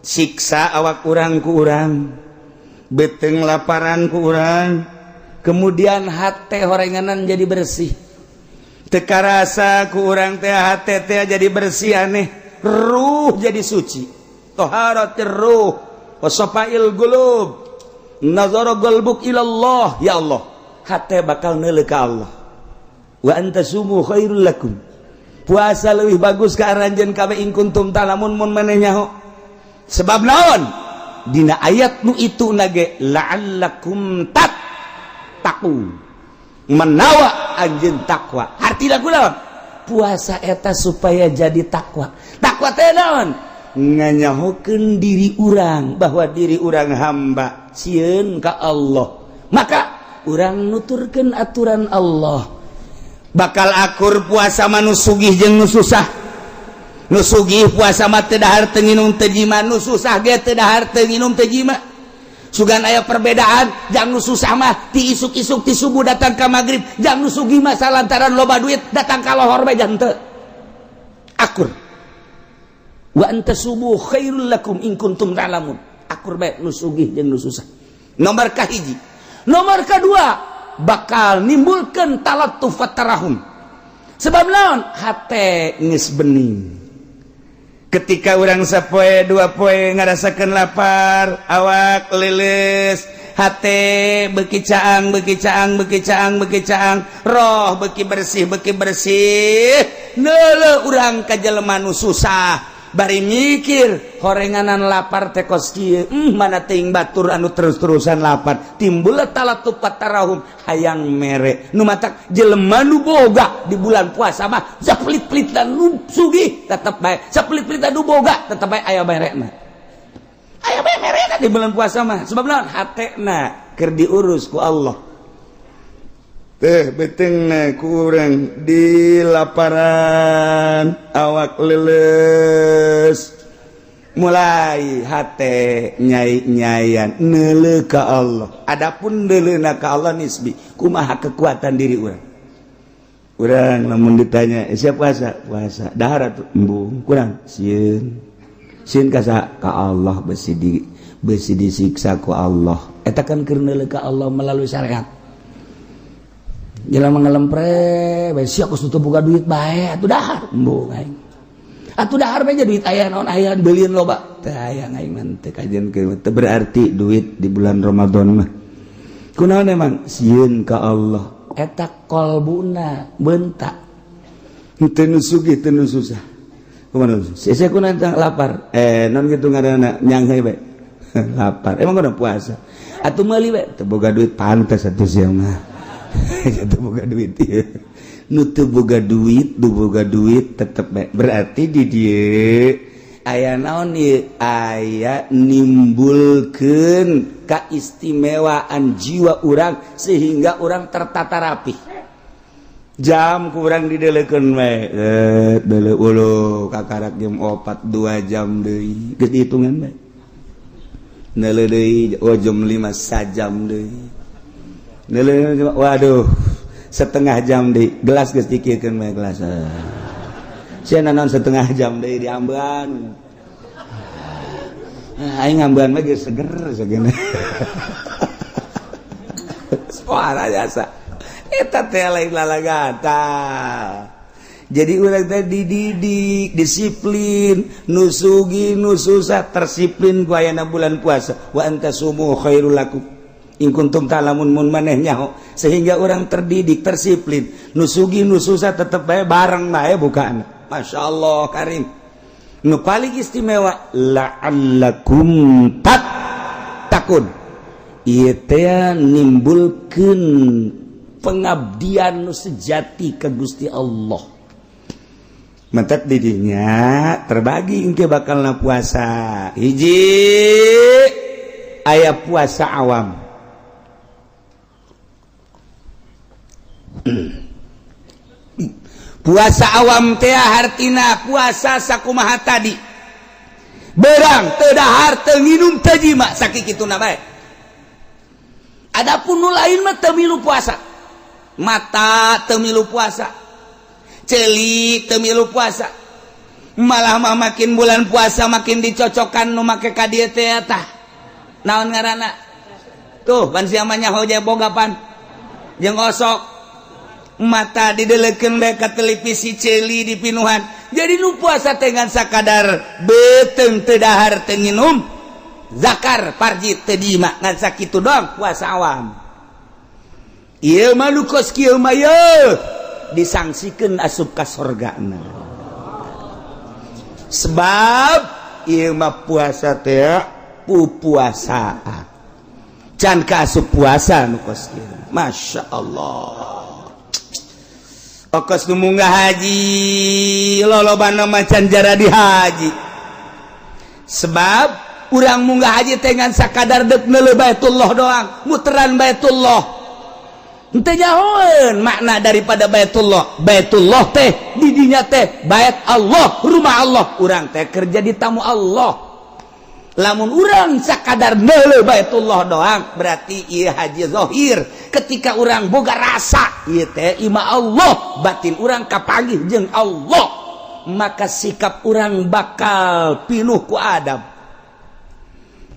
siksa awak urang ku urang, beuteung laparan ku urang, kemudian hate horenganan jadi bersih. Teu karasa ku urang teh hate teh jadi bersih, aneh, ruh jadi suci, toharatir ruh wasofail qulub, nazara qalbuk ilallah. Ya Allah, hate bakal neuleuh ka Allah. Wa antasumu khairul lakum, puasa lebih bagus ka aranjeun kabeh, in kuntum ta'lamun, mun maneh nyaho. Sebab naon? Dina ayat nu itu nage la'allakum tattaqun, menawa anjeun takwa. Artina kunaon? Puasa eta supaya jadi takwa. Takwa teh naon? Nganyahokeun diri urang bahwa diri urang hamba, sieun ka Allah, maka urang nuturkeun aturan Allah. Bakal akur puasa mah nu sugih jeung nu susah. Nu sugih puasa mah teu dahar, teu nginum, teu jima. Nu susah ge teu dahar, teu nginum, teu jima. Sugan aya perbedaan. Jang nu susah mah ti isuk-isuk, ti subuh datang ka maghrib. Jang nu sugih mah lantaran loba duit, datang ka lohor bae teu akur. Wa an tasumu khairul lakum in kuntum ta'lamun. Akur bae nu sugih jeung nu susah. Nomor kahiji. Nomor kedua, bakal nimbulkeun talattuf tarahum. Sebab naon? Hate geus bening. Ketika urang sapoe dua poe ngarasakeun lapar, awak leuleus, hate beki caang, beki caang, beki caang, beki caang, roh beki bersih, beki bersih. Neuleuh urang ka jelema nu susah, bari mikir horenganan lapar teh kos kieu, mana teuing batur anu terus-terusan lapar. Timbul talattuf tarahum, hayang mere. Nu matak jelema nu boga di bulan puasa mah sapelit-pelit dan nu sugih tetep bae, sapelit-pelit nu boga tetep bae aya merena, aya bae merena di bulan puasa mah. Sebab naon? Hatena keur diurus ku Allah teh, beuteungna kurang di laparan, awak leuleus, mulai hate nyai-nyayan neuleuh ka Allah. Adapun neuleuhna ka Allah nisbi, kumaha kekuatan diri urang. Urang lamun ditanya, "Eh, siap puasa?" "Puasa." "Dahar atuh?" "Embung." "Kurang sieun." "Sieun ka saha?" "Ka Allah, besi disiksa ku Allah." Eta kan keur neuleuh ka Allah melalui syariat. Jelema ngelempre bae, sia kos teu boga duit bae atuh dahar. "Embung aing." "Atuh dahar bae, duit aya naon, aya beulieun loba." "Teu aya aing mah, teu kajian." Teu berarti duit di bulan Ramadan mah. Kunaon emang? Sieun ka Allah. Eta kolbuna bentak. Teu nu sugih, teu nu susah. Kumaha? Sia kunaon lapar? Eh, non kitu ngaranna, nyanghe bae. Lapar. Emang kudu puasa. Atuh meuli bae. Teu boga duit. Pantes atuh sia mah. Teu boga duit ieu. Nu teu boga duit, nu boga duit tetep bae. Berarti di dieu aya naon ieu? Aya nimbulkeun kaistimewaan jiwa urang sehingga urang tertata rapi. Jam kurang dideleukeun we, eh deuleu ulu kakarak jam 4, 2 jam deui, geus dihitungan bae. Neuleuh deui, oh, jam 5, sajam deui. Neuleuh, waduh, setengah jam deui. Gelas geus dikirkeun bae gelas. Sia naon setengah jam deui diambean? Aing ngambean mah geus seger segene. Suara jasa. Eta teh lain lalagata. Jadi urang teh dididik disiplin, nu sugih nu susah tersiplin ku ayana bulan puasa. Wa an tasumu khairul lakum in kuntum ta'lamun, mun maneh nyaho, sehingga orang terdidik tersiplin, nu sugih nu susah tetep bae bareng bae bukaan. Masya Allah karim. Nu paling istimewa, la'allakum tattaqun. Ieu teh nimbulkeun pengabdian nu sejati ke Gusti Allah. Mentek didinya terbagi engke bakalna puasa. Hiji, aya puasa awam. Puasa awam teh hartina puasa sakumaha tadi, berang teu dahar, teu nginum, teu jima, sakituna bae. Adapun nu lain mah teu milu puasa. Mata teu milu puasa, ceuli teu milu puasa. Malah mah makin bulan puasa makin dicocokkan nu make ka dieu teh. Tah, naon ngaranna tuh? Pan sia mah nyaho boga pan jeung osok. Mata didelekeun bae ka televisi, ceuli dipinuhan. Jadi nu puasa teh ngan sakadar beuteung teu dahar, teu nginum, zakar parji teu jima, ngan sakitu doang puasa awam. Ieu mah nu kos kieu mah ye disangsikeun asup ka sorgana, sebab ieu mah puasa teh pupuasaan, can ka asup puasa nu kos kieu. Masya Allah. Okos nu munggah haji, lolobana macan jara di haji. Sebab urang munggah haji teh ngan sakadar dek neuleuh Baitullah doang, muteran Baitullah. Henteu nyahoeun makna daripada Baitullah. Baitullah teh didinya teh bait Allah, rumah Allah. Urang teh kerja di tamu Allah. Lamun urang sakadar neuleuh Baitullah doang, berarti ieu haji zahir. Ketika urang boga rasa ieu teh imah Allah, batin urang kapanggih jeung Allah, maka sikap urang bakal pinuh ku adab.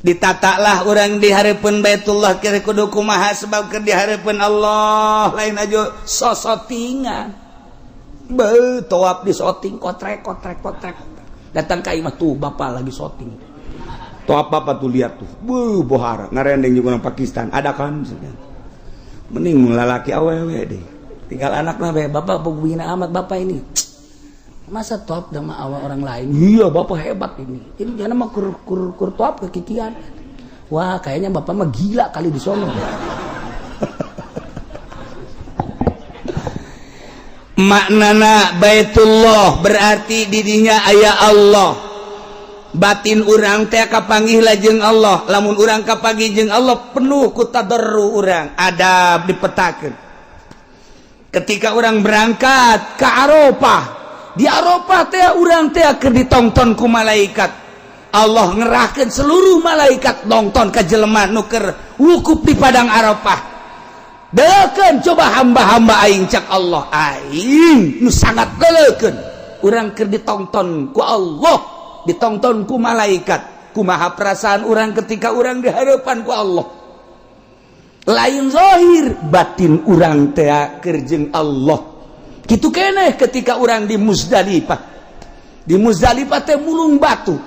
Ditatalah urang di hareupeun Baitullah kira kudu kumaha, sebab keur di hareupeun Allah lain aja sosotingan. Be tawaf di soting kotrek kotrek kotrek. Datang ka imah tuh bapak lagi soting. Tawaf bapak tuh lihat tuh. Beuh, bohara ngarendeng juga orang Pakistan ada kan misalnya. Mending lalaki awewe deh. Tinggal anak mah bapak begini amat bapak ini. Masa top sama awal orang lain? Iya, bapak hebat ini. Ini jangan mah kur kur kur top kekikian. Wah, kayaknya bapak mah gila kali di sono. Maknana Baitullah berarti didinya aya Allah. Batin urang teh kapanggih lajeng Allah. Lamun urang kapanggih jeung Allah, penuh ku tadarru urang, adab dipetakeun. Ketika urang berangkat ke Arafah, di Arafah teh urang teh keur ditongton ku malaikat. Allah ngerahkeun seluruh malaikat nonton ka jelema nu keur wukuf di padang Arafah. Deukeun coba hamba-hamba aing, cak Allah, aing nu sangat deukeun. Urang keur ditonton ku Allah, ditonton ku malaikat. Kumaha perasaan urang ketika urang di hadapan ku Allah? Lain zahir, batin urang teh keur jeung Allah. Kitu keneh ketika urang di Muzdalifah. Di Muzdalifah teh mulung batu.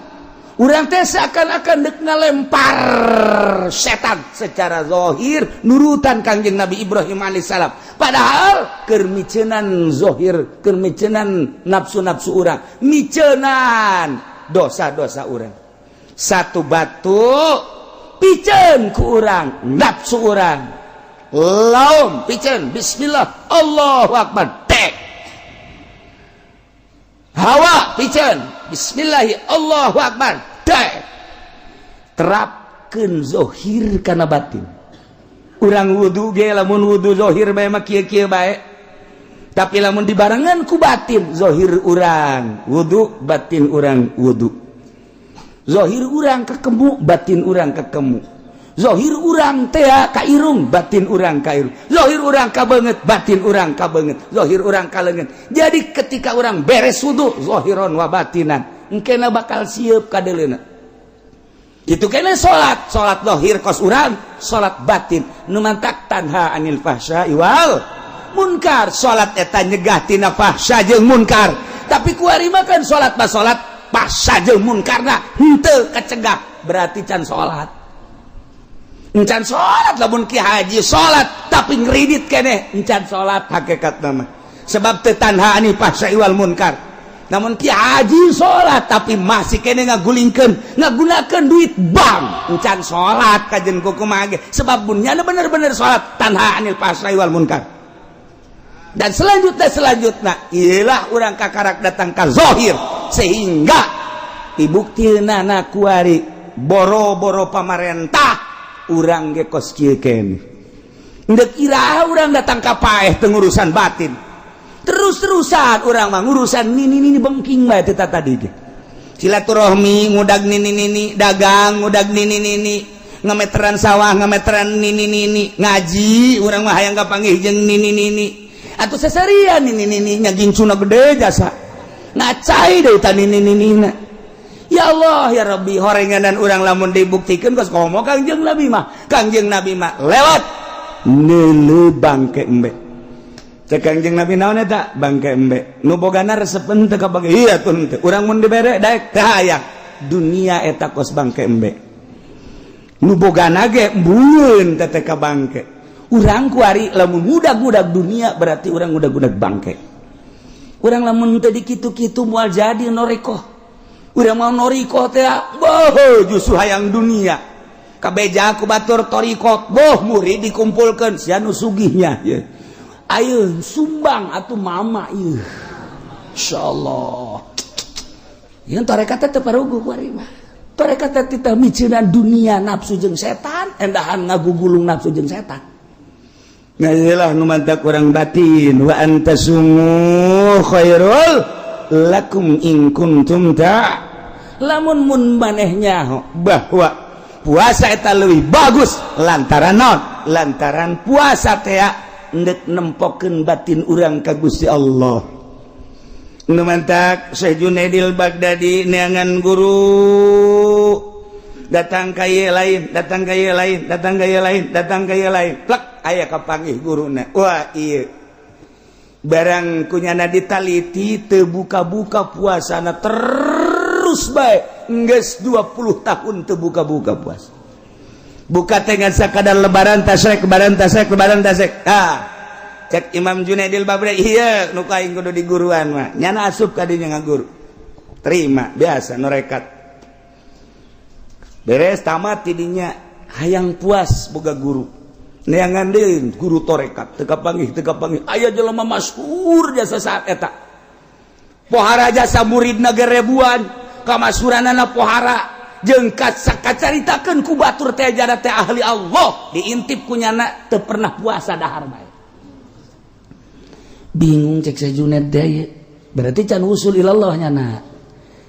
Urang teh seakan-akan dek ngalempar setan secara zahir nurutan Kangjeng Nabi Ibrahim alaihissalam. Padahal keur miceunan zahir, keur miceunan nafsu-nafsu urang, miceunan dosa-dosa urang. Satu batu piceun ku urang, nafsu urang. Laum piceun, bismillah, Allahu akbar. Tek. Hawa piceun, bismillahi, Allahu akbar. Tek. Terapkeun zahir kana batin. Urang wudu ge lamun wudu zahir bae mah kieu-kieu bae. Tapi lamun dibarengan ku batin, zahir urang wudu, batin urang wudu. Zahir urang kekemu, batin urang kekemu. Zahir urang teh ka irung, batin urang ka irung. Zahir urang ka beungeut, batin urang ka beungeut. Zahir urang ka leungeun. Jadi ketika urang beres wudu, zahiron wa batinan, engkena bakal siap ka deuleuna. Itu kena salat, salat zahir kos urang, salat batin nu mantak tanha anil fahsya wal munkar. Salat eta nyegah tina fahsya jeung munkar. Tapi kuari mah kan salat mah salat fahsya jeung munkarna henteu kecegah, berarti can salat. Encan salat lamun ki haji salat tapi ngridit keneh, encan salat hakikat nama. Sebab teu tanha anil fahsya wal munkar. Namun ki haji salat tapi masih keneh ngagulingkeun, ngagunakeun duit bank, encan salat kajen kumaha ge. Sebab mun bener-bener salat tanha anil fahsya wal munkar. Dan selanjutnya ialah urang kakarak datang ka zahir sehingga dibuktina kuari boro-boro pamarentah urang ge kos kieu keneh. Ndek iraha urang datang ka paeh teu ngurusan batin. Terus-terusan urang mah ngurusan nini nini bengking bae teh tadi ge. Silaturahmi ngudag nini nini, dagang ngudag nini nini, ngameteran sawah ngameteran nini nini, ngaji urang mah hayang kapanggih jeung nini nini. Atuh seserian nini nini nya gincuna gede jasa. Ngacai deui ta nini nini. Ya Allah ya Rabbi, horenganan urang lamun dibuktikan kos komo Kangjeng Nabi mah. Kangjeng Nabi mah lewat neuleuh bangke embe. Cek Kangjeng Nabi naon eta bangke embe? Nu bogana resep henteu ka bangke. Iya tuh henteu. Urang mun dibere daek teu hayang. Dunia eta kos bangke embe. Nu bogana ge embun teh ka bangke. Urang kuari lamun ngudag-ngudag dunia berarti urang ngudag-ngudag bangke. Urang lamun teu dikitu-kitu moal jadi norikoh. Urang mau norikoh teh boh justru hayang dunia. Kabeja ku batur torikot boh murid dikumpulkeun sia nu sugihnya ye. Ayo sumbang atuh mama ieu. Insyaallah. Ieu tarekat teh teu paruguh kuari mah. Tarekat teh titah miceunan dunia nafsu jeung setan, endahan ngagugulung nafsu jeung setan. Ngajilah nu mantak urang batin wa antasumu khairul lakum in kuntum ta. Lamun mun maneh nyaho bahwa puasa eta leuwih bagus lantaran naon? Lantaran puasa teh endek nempokeun batin urang ka Gusti Allah. Nu mantak Syekh Junaidil Baghdadi neangan guru datang ka ieu lain, datang ka ieu lain, datang ka ieu lain, datang ka ieu lain. Plek aya kapanggih guruna. Wah, ieu barang kunyana ditaliti teu buka-buka puasana terus bae. Geus 20 tahun teu buka-buka puasa. Buka teh ngan sakadar lebaran tasrek, lebaran tasrek, lebaran tasrek. Ah, cek Imam Junaidil Baghdadi, iya nu aing kudu diguruan mah. Nyana asup ka dinya ngaguru. Terima biasa norekat. Beres tamat tidinya hayang puas boga guru. Neangan deui guru torekat teu kapanggih teu kapanggih. Aya jelema masyhur jasa saat eta. Pohara jasa muridna ge ribuan, kamasuranana pohara jeung kacaritakeun ku batur teh jada teh ahli Allah, diintip ku nyana teu pernah puasa dahar bae. Bingung cek Syekh Junaid teh, berarti can usul ilallah nyana.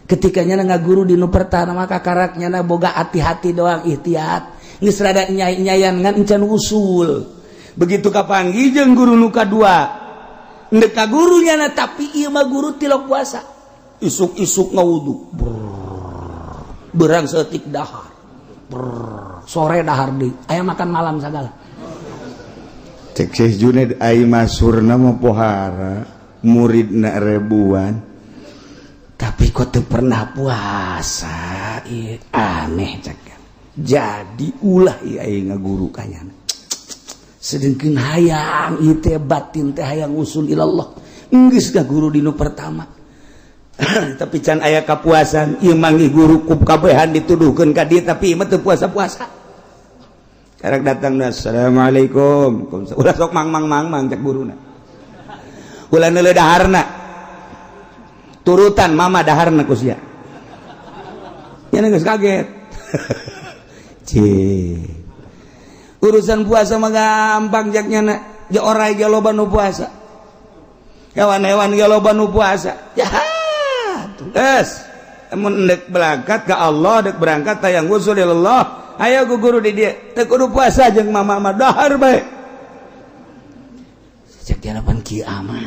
Ketika nyana ngaguru di nu pertama maka karak nyana boga hati-hati doang ikhtiat. Geus rada nyai-nyayan ngan encan usul. Begitu kapanggih jeung guru nu kadua, ndek ka guru nyana tapi ieu mah guru tilok puasa. Isuk-isuk ngawudu. Berang setik dahar. Brrr, sore dahar deui. Aya makan malam sagala. Cek Syekh Junaid ai masurna mah pohara, muridna ribuan. Tapi kok teu pernah puasa? Ieu aneh cek. Jadi ulah ieu aing ngaguru ka nyana. Sedengkeun hayang ieu teh batin teh hayang usul ilallah. Geus guru di nu pertama. Tapi can aya kapuasan, ieu manggih guru ku kabehan dituduhkeun ka dieu tapi ieu mah teu puasa-puasa. Karek datang, assalamualaikum. Ulah sok mang mang mang mang cek guruna. Ulah neuleuh daharna. Turutan mama daharna ku sia. Nya geus kaget. Cih. Urusan puasa mah gampang jak nyana. Ja orai ge loba nu puasa. Hewan-hewan ge loba nu puasa. Ya geus. Mun endek berangkat ke Allah, dek berangkat tayang usul Allah. Ayo ku guru di dia. Teu kudu puasa jeung mama mah dahar bae. Cek dia pan kieu amat.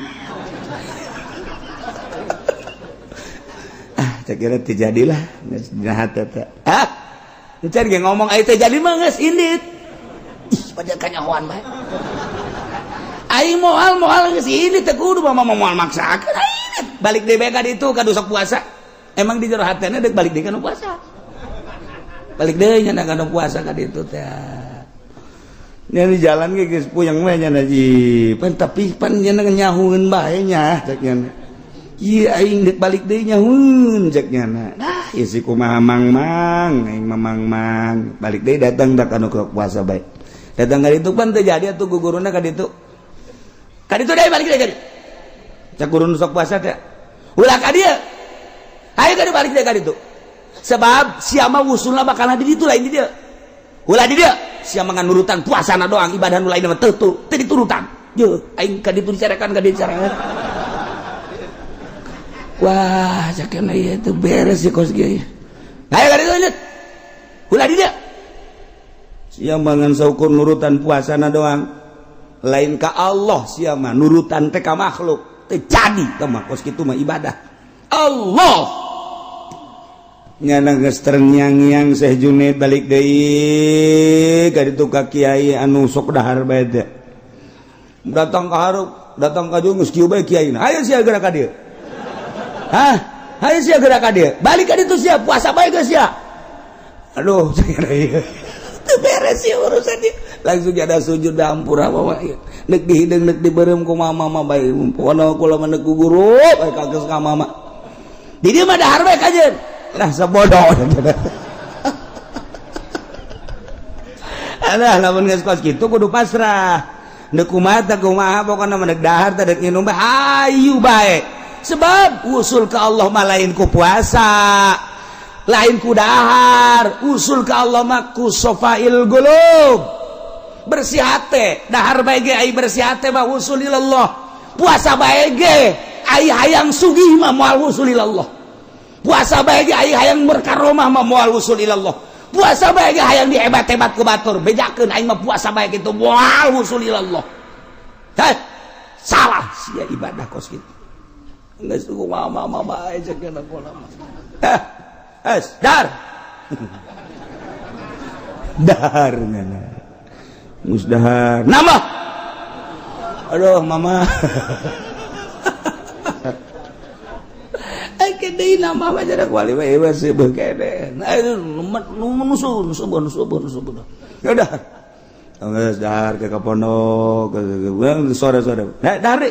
Ah, cek kira teu jadilah geus dina hate teh. Ah, encan ge ngomong aya teu jadi mah geus indit. Ih, pada kanyahoan bae. Aing moal moal geus indit teu kudu mama moal maksakeun aing. Balik deui bae ka ditu ka sok puasa. Emang di jero hatena deuk balik deui ka nu puasa. Balik deui nya ka nu puasa ka ditu teh. Nya di jalan ge geus puyeng we nya ji. Pan tapi pan nya nyahueun bae nya cek nya. Ieu aing deuk balik deui nyahueun cek nya. Nah, ieu si kumaha mang-mang, aing mah mang-mang. Balik deui datang da ka nu puasa bae. Datang ka ditu pan teu jadi atuh guguruna ka ditu. Ka ditu deui balik deui ka ditu. Cek guru nu sok puasa teh. Ulah ka dieu. Ayo ka balik deui ka ditu. Sebab sia mah wusulna bakal di ditu lain di dieu. Ulah di dieu. Sia mah nurutan puasana doang, ibadah nu lain mah teu teu diturutan. Yeuh, aing ka ditu dicarekan ka dieu dicarekan. Wah, cakena ieu teu beres sih kos kieu. Ayo ka ditu lanjut. Ulah di dieu. Sia mah ngan saukur nurutan puasana doang. Lain ka Allah sia mah nurutan teh ka makhluk. Teu jadi teh mah kos kitu mah ibadah. Allah nyana geus terngiang-ngiang Syekh Junaid balik deui ka ditu ka kiai anu sok dahar bae teh. Datang ka hareup, datang ka dieu geus kieu bae kiaina. Hayu sia geura ka dieu. Hah? Hayu sia geura ka dieu. Balik ka ditu sia puasa bae geus sia. Aduh, teu beres sih urusan dia. Langsung ada sujud ampura mama ieu. Neuk dihideung neuk dibeureum ku mama mah bae. Pokona kula mah neuk ku guru bae kageus ka mama. Di dieu mah dahar bae kajeun. Lah sebodoh. Alah lamun geus kos kitu kudu pasrah. Neuk kumaha teh kumaha pokona mah neuk dahar teh deuk nginum bae hayu bae. Sebab usul ke Allah mah lain ku puasa. Lain ku dahar. Usul ka Allah mah ku sofail qulub, bersih hate. Dahar bae ge ai bersih hate mah wusul ilallah. Puasa bae ge ai hayang sugih mah moal wusul ilallah. Puasa bae ge ai hayang berkaromah mah moal wusul ilallah. Puasa bae ge hayang dihebat-hebat ku batur, bejakeun aing mah puasa bae kitu, moal wusul ilallah. Heh, salah sia ibadah kos kitu. Geus mama mama bae cek mah. Eh, es dar dahar ngana geus dahar nama. Aduh, mama. Ai deui nama mah jadi wali we seubeuh kene. Nah, nu subuh nu subuh nu subuh. Ya udah. Geus dahar ke pondok sore-sore. Nah, dahar.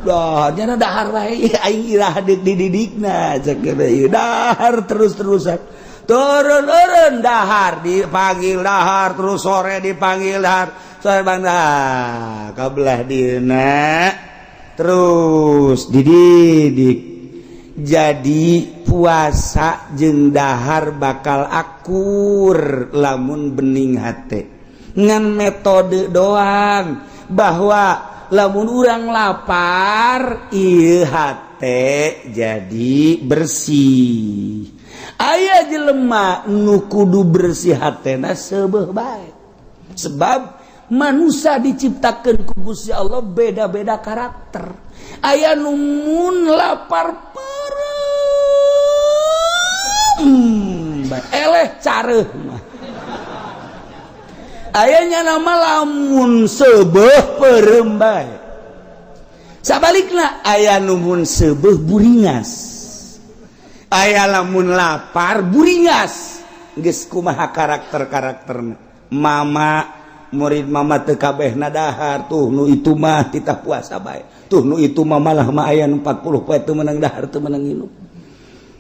Dah, nyana dahar bae aing irah dididikna cek ieu dahar terus-terusan. Turun-turun dahar dipanggil dahar terus, sore dipanggil dahar. Sore bang dah kabelah dina terus dididik. Jadi puasa jeung dahar bakal akur lamun bening hate. Ngan metode doang bahwa lamun urang lapar ieu hate jadi bersih. Aya jelema nu kudu bersih hatena seubeuh bae, sebab manusia diciptakan ku Gusti Allah beda-beda karakter. Aya nu mun lapar peureum bae, eleh careuh mah. Ayanya nama lamun seubeuh peureum bae. Sabalikna aya nu mun seubeuh buringas, aya lamun lapar buringas. Geus kumaha karakter-karakterna? Mama murid mama teu kabehna dahar. Tuh, nu itu mah titah puasa bae. Tuh, nu itu mah malah mah aya nu 40 poe teu meunang dahar, teu meunang nginum.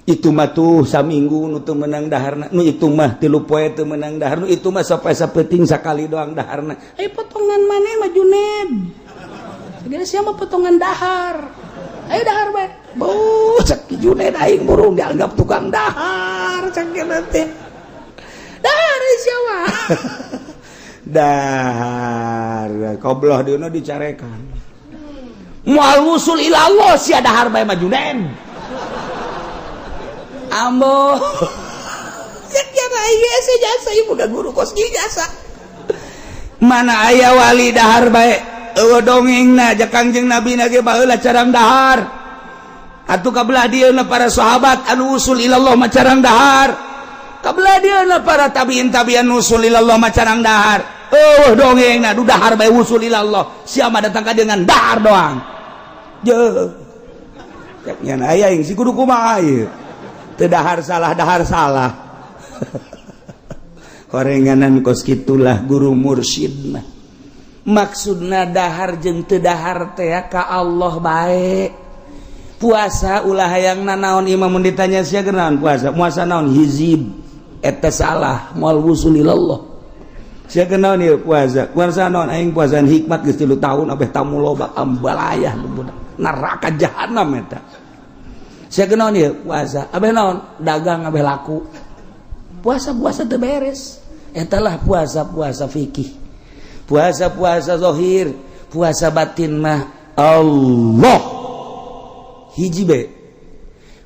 Itu mah tuh saminggu nu teu meunang daharna. Nu itu mah 3 poe teu meunang dahar. Nu itu mah sampai sapeting sakali doang daharna. Eh, potongan maneh mah Juned. Segala siapa potongan dahar. Ayo dahar bae. Bu, cek Juned, aing burung dianggap tukang dahar cek nanti. Dahar siapa? Dahar kobloh dieuna dicarekan. Moal wusul ilallah sia dahar bae mah, Juned. Ambo. Cek ya aing jasa ieu boga guru kos jasa. Mana aya wali dahar bae? Eueuh dongengna ja Kangjeng Nabi na ge baheula carang dahar. Atuh kabelah dieuna para sahabat anu usul ilallah mah carang dahar. Kabelah dieuna para tabiin tabian usul ilallah mah carang dahar. Eueuh dongengna du dahar bae usul ilallah. Siapa datang ka dengan dahar doang. Je. Cek nya aya yang si kudu kumaha ieu? Teu dahar salah, dahar salah. Horenganan kos kitulah guru mursyid mah. Maksudna dahar jeung teu dahar teh ka Allah bae. Puasa ulah hayang nanaon imam mun ditanya sia genaon puasa? Puasa naon? Hizib. Eta salah, moal wusul ilallah. Sia kenaon ieu puasa? Puasa naon? Aing puasaan hikmat geus 3 tahun abeh tamu loba ambalayah budak. Neraka jahanam eta. Sia kenaon ieu puasa? Abeh naon? Dagang abeh laku. Puasa-puasa teu beres. Eta lah puasa-puasa fikih. Puasa-puasa zahir, puasa batin mah Allah. Hiji be.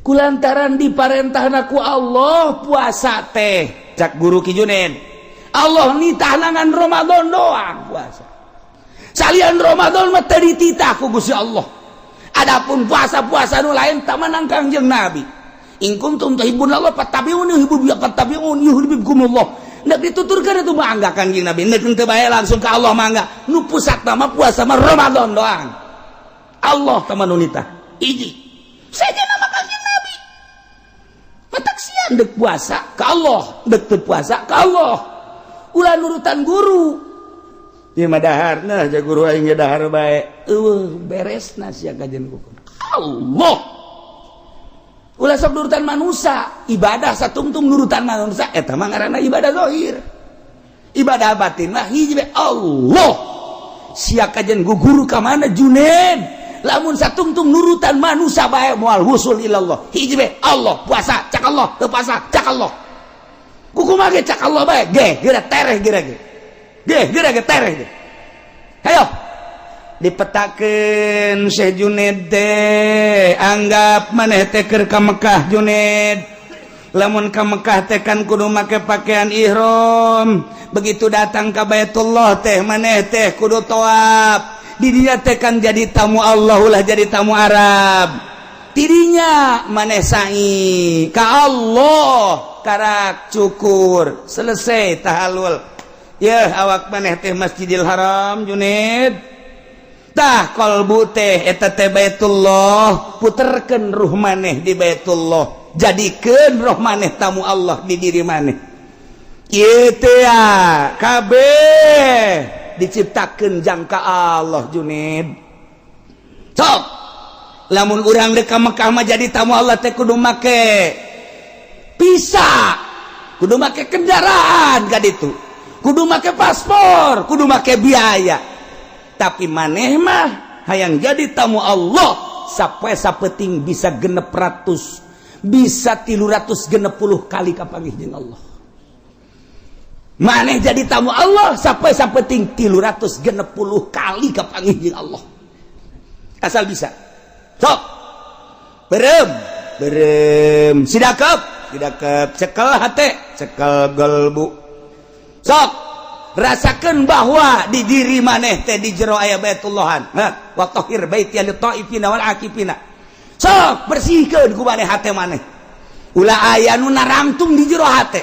Kulantaran diparentahna ku Allah puasa teh, cak guru Ki Junen. Allah nitah ngan Ramadan doang puasa. Salian Ramadan mah teu dititah ku Gusti Allah. Adapun puasa-puasa nu lain tak menang Kangjeng Nabi. In kuntum tuhibbunallah fattabi'uni yuhibbukum fattabi'uni yuhibbukumullah. Nek dituturkan itu mangga Kangjeng Nabi. Nek teu bae langsung ke Allah mangga. Nu pusat mah puasa mah Ramadan doang. Allah teman nitah. Hiji. Saja nama Kangjeng Nabi. Matak sian dek puasa ke Allah, dek teu puasa ke Allah. Ulah nurutan guru. Ieu mah dahar, nah ja guru aing ge dahar bae. Eueuh beresna sia kajian hukum. Allah. Ulah sok nurutan manusia, ibadah satungtung nurutan manusia eta mah ngaranna ibadah zahir. Ibadah batin mah hiji bae Allah. Sia kajian guru ka mana Juned? Lamun satungtung nurutan manusia bae, moal wusul ilallah. Hiji be Allah, puasa cak Allah, teu puasa cak Allah, kumaha ge cak Allah bae ge, geura tereh, geura ge ge, geura ge tereh ge. Hayo dipetakeun Syekh Juned teh, anggap maneh teh keur ka Mekah, Juned. Lamun ka Mekah teh kan kudu make pakaian ihram. Begitu datang ka Baitullah teh, maneh teh kudu tawaf di dinya teh. Kan jadi tamu Allah, ulah jadi tamu Arab. Tidinya maneh sa'i ka Allah, karak cukur, selesai tahalul ya. Awak maneh teh Masjidil Haram, Juned. Tah, kolbu teh eta teh Baitullah. Puterkeun ruh maneh di Baitullah, jadikeun roh maneh tamu Allah di diri maneh. Ieu teh ya, kabeh diciptakeun jangka Allah, Juned. Sok lamun urang dek ka Mekah mah, jadi tamu Allah teh kudu make visa, kudu make kendaraan ka ditu, kudu make paspor, kudu make biaya. Tapi maneh mah hayang jadi tamu Allah, sampai sapeting bisa 600, bisa 360 kali kapanggih jeung Allah. Maneh jadi tamu Allah sampai sapeting 360 kali kapanggih jeung Allah, asal bisa. Sok berem berem, sidakep sidakep, cekel hate, cekel gelbu. Sok rasakan bahwa di diri maneh teh di jero aya Baitullahan. Wa tahhir baiti lit taifina wal akifina. Sok bersihkeun ku maneh hate maneh, ulah aya nu narangtung di jero hate.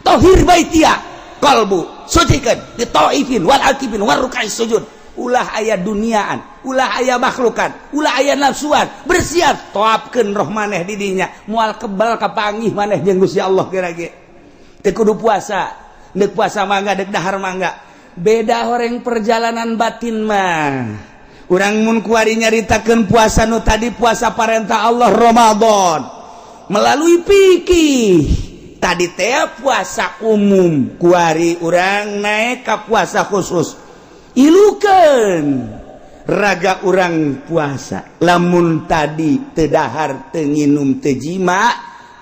Tohir baitia, kalbu sucikan di taifin wal akifin war rukai sujud. Ulah aya duniaan, ulah aya makhlukan, ulah aya nafsuan. Bersiap, toapkeun roh maneh di dinya, moal kebal kapanggih maneh jeung Gusti Allah. Kira-kira teu kudu puasa. Dek puasa mangga, dek dahar mangga. Beda horeng perjalanan batin mah. Urang mun kuari nyaritakeun puasa nu tadi, puasa parentah Allah Ramadan melalui fikih tadi teh puasa umum, kuari urang naik ka puasa khusus. Ilukeun raga urang puasa. Lamun tadi teu dahar, teu nginum, teu jima,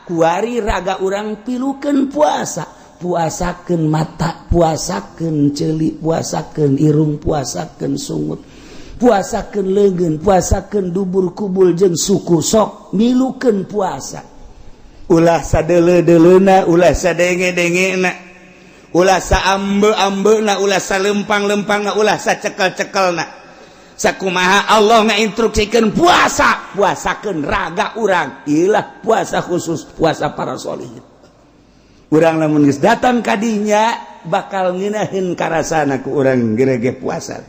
kuari raga urang pilukeun puasa. Puasakeun mata, puasakeun ceuli, puasakeun irung, puasakeun sungut, puasakeun leungeun, puasakeun dubur, kubul jeung suku. Sok milukeun puasa, ulah sadeuleu-deuleuna, ulah sadenge-dengena, ulah saambe-ambena, ulah salempang-lempangna, ulah sacekel-cekelna. Sakumaha Allah ngainstruksikeun puasa, puasakeun raga urang. Ilah puasa khusus, puasa para solihin. Urang lamun geus datang kadinya, bakal ngeunaheun karasana ku urang gerege puasa.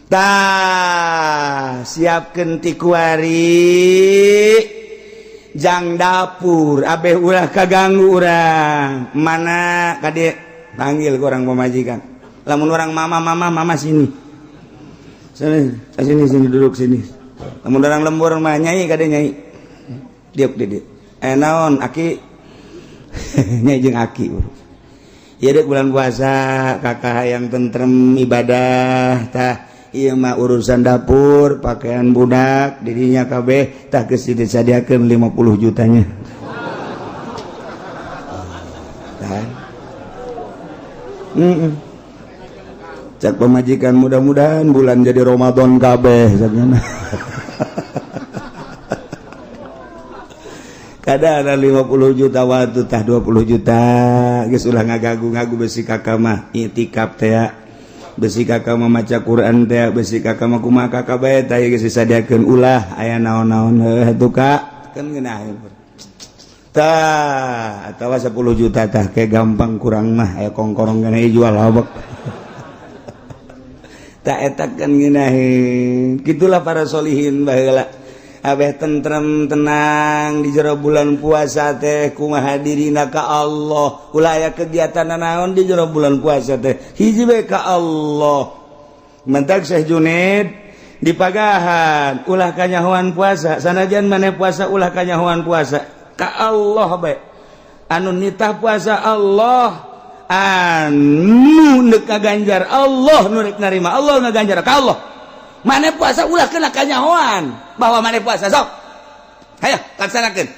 Tah, siapkeun ti kuari jang dapur abeh ulah kaganggu urang. Mana kade, panggil ke orang pemajikan. Lamun orang mama, mama, mama, sini sini sini sini, duduk sini. Lamun orang lembur mah, nyai, kade nyai, diuk di eh naon aki, nyai jeung aki. Ya, dek bulan puasa kakak yang tentrem ibadah. Tah, ieu mah urusan dapur, pakaian budak didinya kabeh. Tah, geus disadiakeun 50 jutanya. Tah. Cak pemajikan, mudah-mudahan bulan jadi Ramadan kabeh caknya. Kada ada 50 juta waktu. Tah, 20 juta geus, ulah ngagagu-ngagu. Besi kakak mah itikaf teh, besi kakak mah maca Quran teh, besi kakak mah kumaha kakak bae. Tah, geus disadiakeun, ulah aya naon-naon. Heuh tuh, Kak, kan ngeunaheun. Tah, atawa 10 juta. Tah, kayak gampang kurang mah aya kongkorong kana jual habek. Tak eta kan ngeunaheun. Gitulah para solihin baheula, abeh tentrem, tenang di jero bulan puasa teh. Kumaha dirina ka Allah, ulah aya kegiatan naon di jero bulan puasa teh, hiji bae ka Allah. Mentak Syekh Junid dipagahan ulah kanyahoan puasa. Sanajan maneh puasa, ulah kanyahoan puasa, ka Allah bae. Anu nitah puasa Allah, anu neuk ngaganjar Allah, nu rek narima Allah, ngaganjar ka Allah. Maneh puasa ulah kena kanyahoan bahwa maneh puasa. Sok, hayo laksanakeun.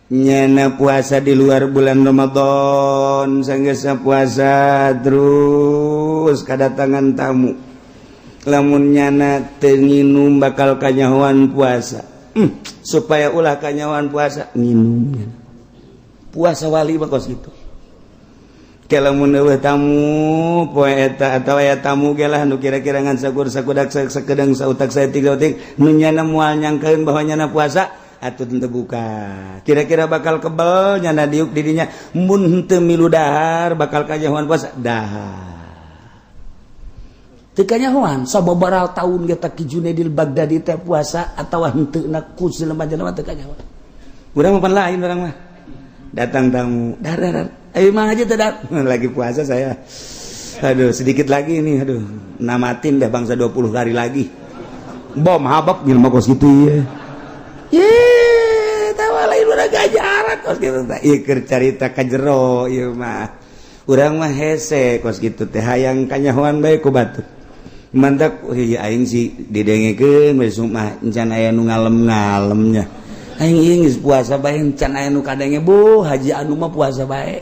Nyana puasa di luar bulan Ramadan, sanggeusna puasa terus kedatangan tamu, lamun nyana teu nginum bakal kanyahoan puasa. Supaya ulah kanyahoan puasa, nginum. Puasa wali mah kos kitu. Lamun euweuh tamu poe eta atawa aya tamu ge lah nu kira-kira ngan sakur sakudak sakedeng sautak saeutik sautik nu nyana moal nyangkeun bahwa nyana puasa atuh teu buka. Kira-kira bakal kebel nyana diuk didinya, mun henteu milu dahar bakal kanyahoan puasa, dahar. Teu kanyahoan. Sababaraha tahun ge Ki Junaidil Baghdadi teh puasa atawa henteu na ku jelema-jelema teu kanyahoan. Urang mah pan lain, urang mah datang tamu, dar dar, ayo mang aja tidak lagi puasa saya, aduh, sedikit lagi ini, aduh, namatin dah bangsa 20 hari lagi, bom habab jelema kos gitu ya. Ye, tawa lain urang gajaran kos kitu teh. Ieu keur carita ka jero ieu mah. Urang mah hese kos kitu teh, hayang kanyahoan bae ku batur. Mantak ieu aing sih didengekeun we mah encan aya nu ngalem-ngalemnya. Aing ieu geus puasa bae encan aya nu kadenge, bu haji anu mah puasa bae.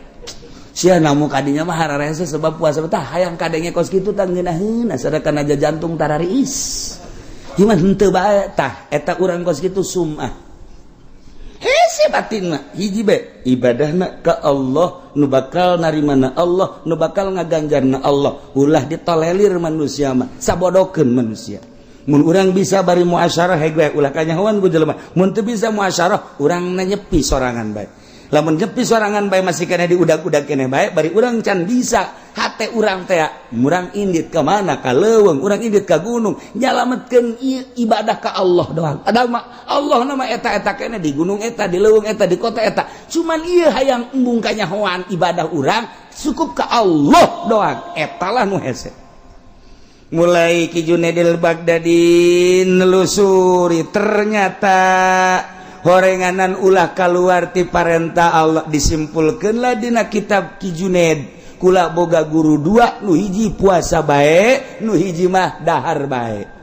Sia namu kadinya mah hararese sebab puasa tah hayang kadenge kos kitu tah ngeunaheun sadakana aja jantung tarariis. Gimana henteu bae tah eta urang kos kitu sumah. Hese batin mah hiji bae ibadahna ka Allah, nu bakal narimana Allah, nu bakal ngaganjarna Allah. Ulah ditolelir manusia mah, sabodokeun manusia. Mun urang bisa bari muasyarah hege ulah kanyahoan ku jelema. Mun teu bisa muasyarah, urang nyepi sorangan bae. Lamun nyepi sorangan bae masih kena diudag-udag keneh bae, bari urang can bisa hate urang teh murang indit ka mana, ka leuweung, urang indit ka gunung, nyalametkeun ibadah ka Allah doang. Ada mah Allah nama eta-eta keneh di gunung eta, di leuweung eta, di kota eta, cuman ieu hayang embung kanyahoan ibadah urang cukup ka Allah doang. Etalah nu hese. Mulai Ki Junaidil Baghdadi nelusuri, ternyata horenganan ulah keluar ti parentah Allah. Disimpulkanlah dina kitab Ki Junaid, kula boga guru dua, nu hiji puasa bae, nu hiji mah dahar bae.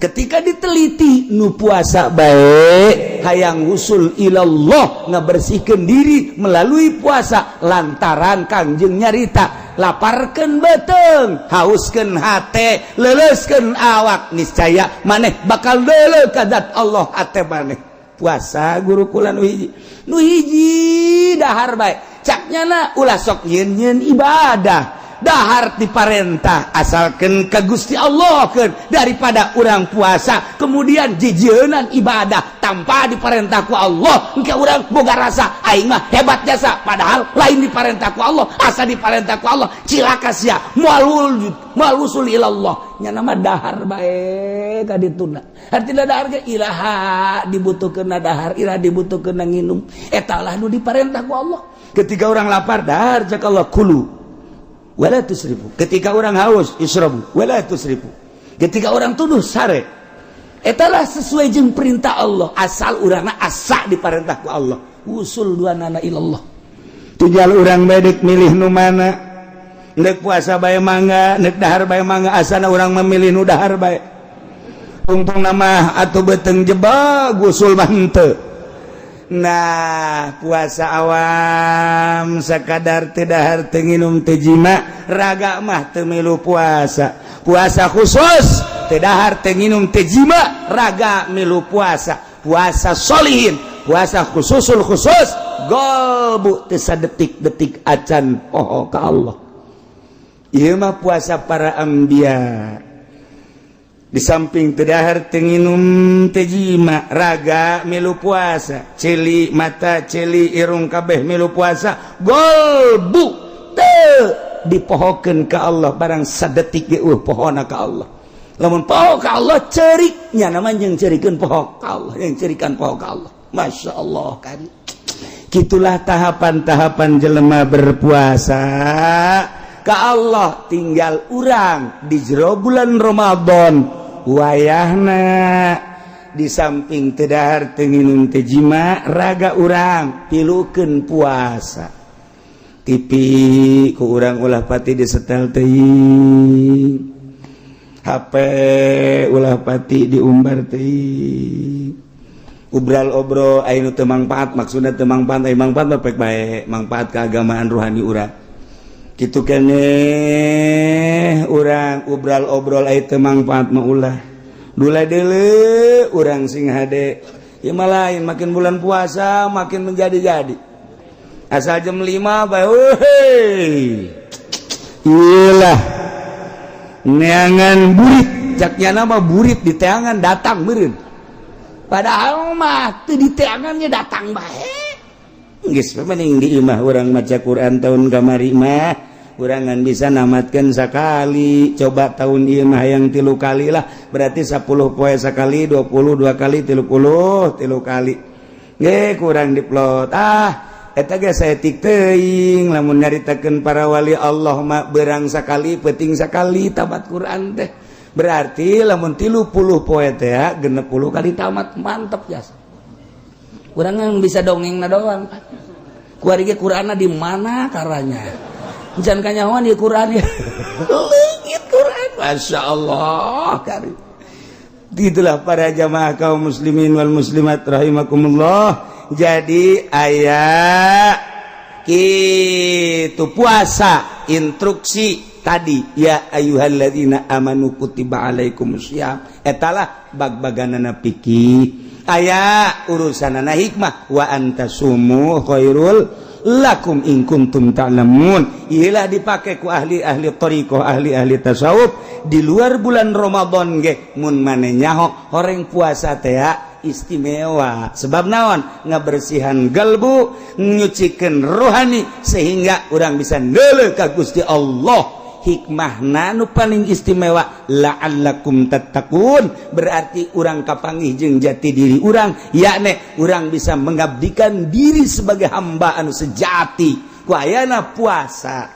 Ketika diteliti, nu puasa bae hayang usul ilallah, ngabersihkan diri melalui puasa, lantaran Kangjeng nyarita laparkan beteng, hauskan hate, leleskan awak, niscaya maneh bakal lele kadat Allah hate maneh. Puasa guru kula nu hiji, nu hiji dahar bae. Caknya na ulah sok nyeun nyeun ibadah, dahar diparentah asalkan ke Gusti Allah kan, daripada orang puasa kemudian jijienan ibadah tanpa diperintah ku Allah, engke urang boga rasa aing mah hebat jasa, padahal lain diperintah ku Allah. Asa diperintah ku Allah cilaka sia, moal wujud, moal usul ilallah. Nya nama dahar bae ka dituna, artina dahar ge ilaha dibutuhkeun dahar, ilaha dibutuhkeun nginum, eta lah nu diparentah ku Allah. Ketika orang lapar, dahar, cak Allah, kulu wala tusrifu. Ketika orang haus, israbu wala tusrifu. Ketika orang tuduh, sare. Etalah sesuai jeung perintah Allah, asal urangna asa diperintah ku Allah, usul dua nana ilallah. Tinggal urang bedek milih nu mana, nek puasa bae mangga, nek dahar bae mangga, asana urang memilih nu dahar bae. Tungtung nama atau beteng jebak gusul mah henteu. Nah, puasa awam sekadar teu dahar, teu nginum, teu jima, raga mah teu milu puasa. Puasa khusus teu dahar, teu nginum, teu jima, raga milu puasa. Puasa solihin, puasa khususul khusus, golbu teu sadetik-detik acan poho ka Allah. Ieu mah puasa para anbiya. Di samping teu dahar, teu nginum, teu jima, raga milu puasa, celi mata, celi irung, kabeh milu puasa, golbu teu dipohokeun ka Allah barang sadetik ge eueuh pohona ka Allah. Lamun poho ka Allah ceriknya namanya yang cerikeun poho ka Allah, yang cerikan poho ka Allah. Masya Allah kan gitulah tahapan-tahapan jelema berpuasa ke Allah. Tinggal urang di jero bulan Ramadan wayahna, di samping teu dahar, teu nginum, teu jima, raga urang pilukeun puasa. TV ku urang ulah pati disetel teuing. HP ulah pati diumbar teuing, ubral obrol aya nu teu mangpaat. Maksudna teu mangpaat, aya mangpaat mah pek bae, mangpaat keagamaan ruhani urang kitu keneh. Urang ubral obrol aya teu mangpaat mah ulah dula deuleu. Urang sing hade ya mah lain, makin bulan puasa makin menjadi-jadi. Asal jam 5 bae, hei, ilah neangan burit, caknya nama burit di teangan datang meureun, padahal mah teu di teangannya datang bae. Geus mending di imah urang maca Quran. Tahun kamari mah urang ngan bisa namatkeun sakali, coba tahun ieu mah yang 3 kali lah, berarti 10 poe sakali, 22 kali, 30 3 kali ge kurang diplot. Ah, eta ge saeutik teuing lamun nyaritakeun para wali Allah mah berang sakali, peuting sakali tamat Quran teh. Berarti lamun 30 poe teh 60 kali tamat, mantep jasa. Urang yang bisa dongeng na doang. Kuari ge Qur'anna di mana karanya? Jangan kanyahoan di Quran ya. Leungit Quran. Masya Allah. Kari. Itulah para jamaah kaum muslimin wal muslimat rahimakumullah. Jadi aya kitu puasa, instruksi tadi, ya ayyuhalladzina amanu kutiba alaikumusiyam, etalah bag-baganana fikih, aya urusanana hikmah, wa antasumu khairul lakum in kuntum ta'lamun. Iyalah dipake ku ahli-ahli thariqah, ahli-ahli tasawuf di luar bulan Ramadan ge. Mun mane nyaho horeng puasa teh istimewa, sebab naon? Ngabersihan galbu, nyucikeun rohani, sehingga urang bisa neuleuh ka Gusti Allah. Hikmahna nu paling istimewa, la'allakum tattaqun, berarti urang kapanggih jeung jati diri urang, yakni urang bisa mengabdikan diri sebagai hamba anu sejati ku ayana puasa.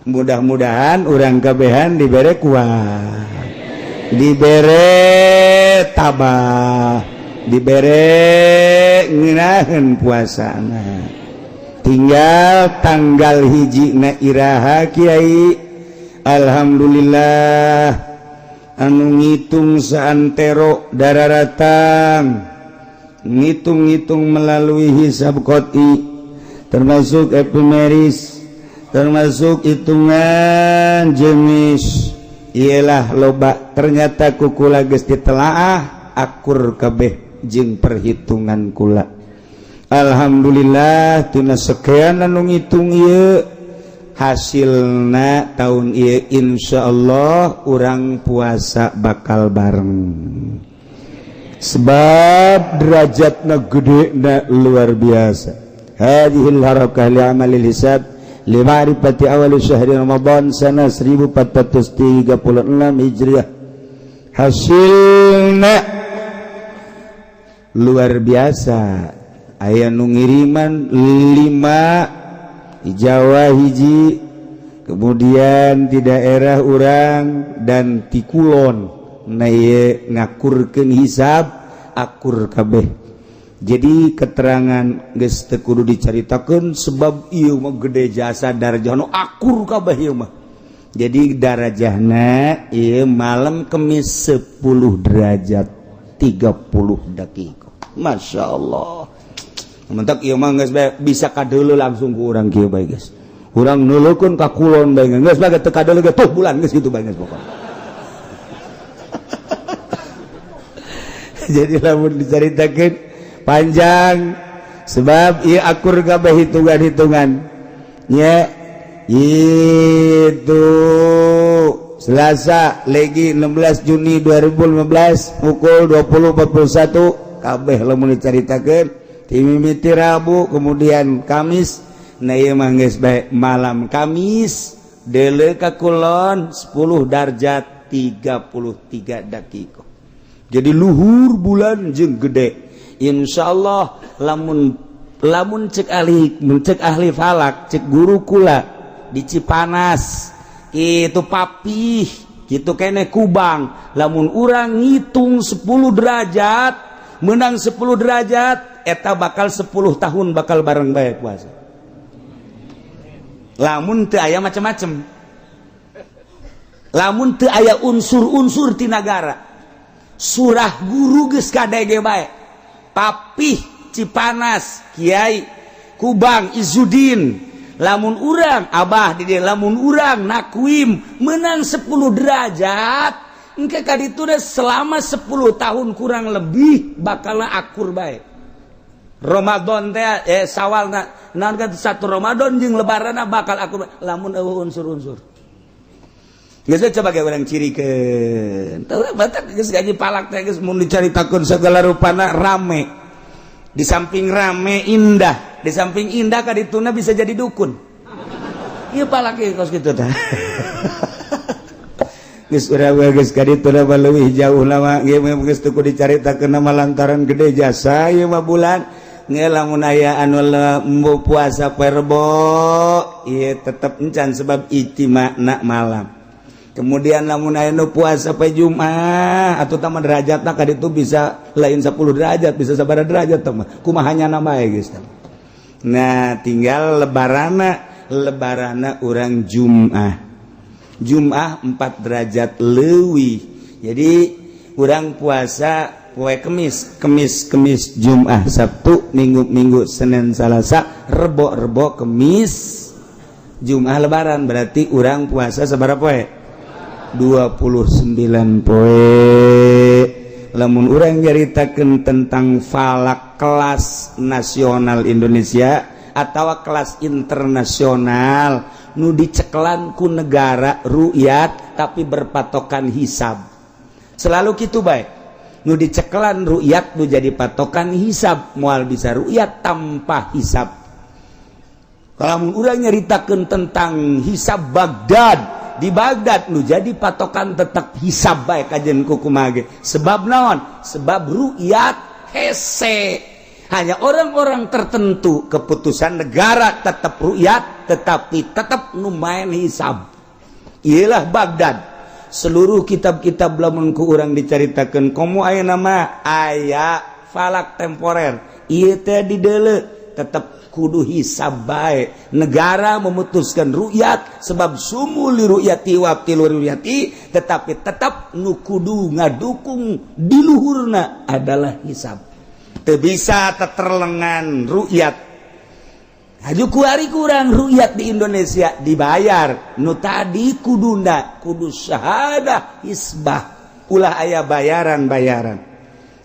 Mudah-mudahan urang kabehan dibere kuat, dibere tabah, dibere ngeunaheun puasana. Tinggal tanggal 1 na iraha, Kiai? Alhamdulillah, anu ngitung saantero dararatang, ngitung-ngitung melalui hisab qot'i, termasuk epimeris, termasuk hitungan jenis ialah loba, ternyata ku kula geus ditelaah akur kabeh jeung perhitungan kula. Alhamdulillah, tina sekian anu ngitung ieu hasilna, tahun ieu Insya Allah urang puasa bakal bareng, sebab derajatna gede na luar biasa. Hadhil harakah li amalil hisab li ma'rifati awal syahri Ramadan sana 1436 Hijriah, hasilna luar biasa. Aya nu ngiriman 5 di Jawa hiji, kemudian di daerah urang dan ti kulon. Nah, ngakurkeun hisab akur kabeh. Jadi keterangan geus teu kudu dicaritakeun, sebab ieu mah gede jasa darajah nu akur kabeh ieu mah. Jadi darajahna ieu malam Kemis 10 derajat 30 detik. Masya Allah, mentak ieu mah geus bisa kadeuleu langsung ku urang kieu bae. Geus urang nulukeun ka kulon bae, geus bae teu kadeuleu ge tuh bulan, geus kitu bae geus pokona. Jadi lamun dicaritakeun panjang, sebab ieu akur kabeh hitungan-hitungan nya. Itu Selasa legi 16 Juni 2015 pukul 20.41 kabeh lamun dicaritakeun timimiti Rabu, kemudian Kamis. Nah, ieu mah geus bae malam Kamis deuleu ka kulon 10 darjat 33 dakika. Jadi luhur bulan jeung gede. Insya Allah lamun lamun cek ahli, cek ahli falak, cek guru kula di Cipanas itu, papih gitu kene Kubang, lamun urang ngitung 10 derajat menang 10 derajat, eta bakal 10 tahun bakal bareng bae puasa, lamun teu aya macam-macam. Lamun teu aya unsur-unsur ti nagara, surah guru geus kadege bae. Papih Cipanas, Kiai Kubang Izudin, lamun urang Abah di dieu, lamun urang nakuim menang 10 derajat, engke ka ditu deh selama 10 tahun kurang lebih bakal akur bae. Ramadan teh, Sawal naon kan, satu Ramadan jeung Lebaran bakal akur bae lamun euweuh unsur-unsur. Geus, coba ge urang cirikeun. Teu batak geus gaji palak teh geus mun dicaritakeun segala rupana rame. Di samping rame indah, di samping indah kadituna bisa jadi dukun. Ieu palak ieu kos kitu tah. Geus urang geus kadituna mah leuwih jauh lama ge, geus teu kudu dicaritakeun nama lantaran gede jasa ieu mah bulan. Nge lamun aya anu lembu puasa poe Rebo ieu tetep encan sebab ijtima'na malam. Kemudian lamun aya nu puasa poe Jumat atau tambah derajatna ka ditu bisa lain 10 derajat, bisa sabaraha derajat tah mah, kumaha nyana bae geus. Nah, tinggal lebarana, lebarana urang Jumat, Jumat 4 derajat leuwih. Jadi urang puasa poe Kemis, Kemis, Kemis, Jumat, Sabtu, Minggu, Minggu, Senin, Salasa, Rebo, Rebo, Kemis, Jumat Lebaran, berarti urang puasa sabaraha poe? 29 poe. Lamun urang nyaritakeun tentang falak kelas nasional Indonesia atau kelas internasional nu dicekelan ku negara rukyat tapi berpatokan hisab, selalu gitu baik. Nu dicekelan rukyat, nu jadi patokan hisab, moal bisa rukyat tanpa hisab. Kalau urang nyaritakeun tentang hisab Baghdad, di Baghdad nu jadi patokan tetap hisab bae kajen kukumage. Sebab naon? Sebab rukyat hese hanya orang-orang tertentu, keputusan negara tetap rukyat tetapi tetap nu main hisab ialah Baghdad. Seluruh kitab-kitab lamun ku urang dicaritakeun, komo aya nama aya falak temporer ieu teh dideuleu tetap kudu hisab bae. Negara memutuskan rukyat sebab sumu li rukyati wa tilu rukyati, tetapi tetap nu kudu ngadukung di luhurna adalah hisab. Teu bisa teterlengan rukyat. Haju kuari kurang rukyat di Indonesia dibayar, nu tadi kudunda kudu syahadah hisbah, ulah aya bayaran-bayaran.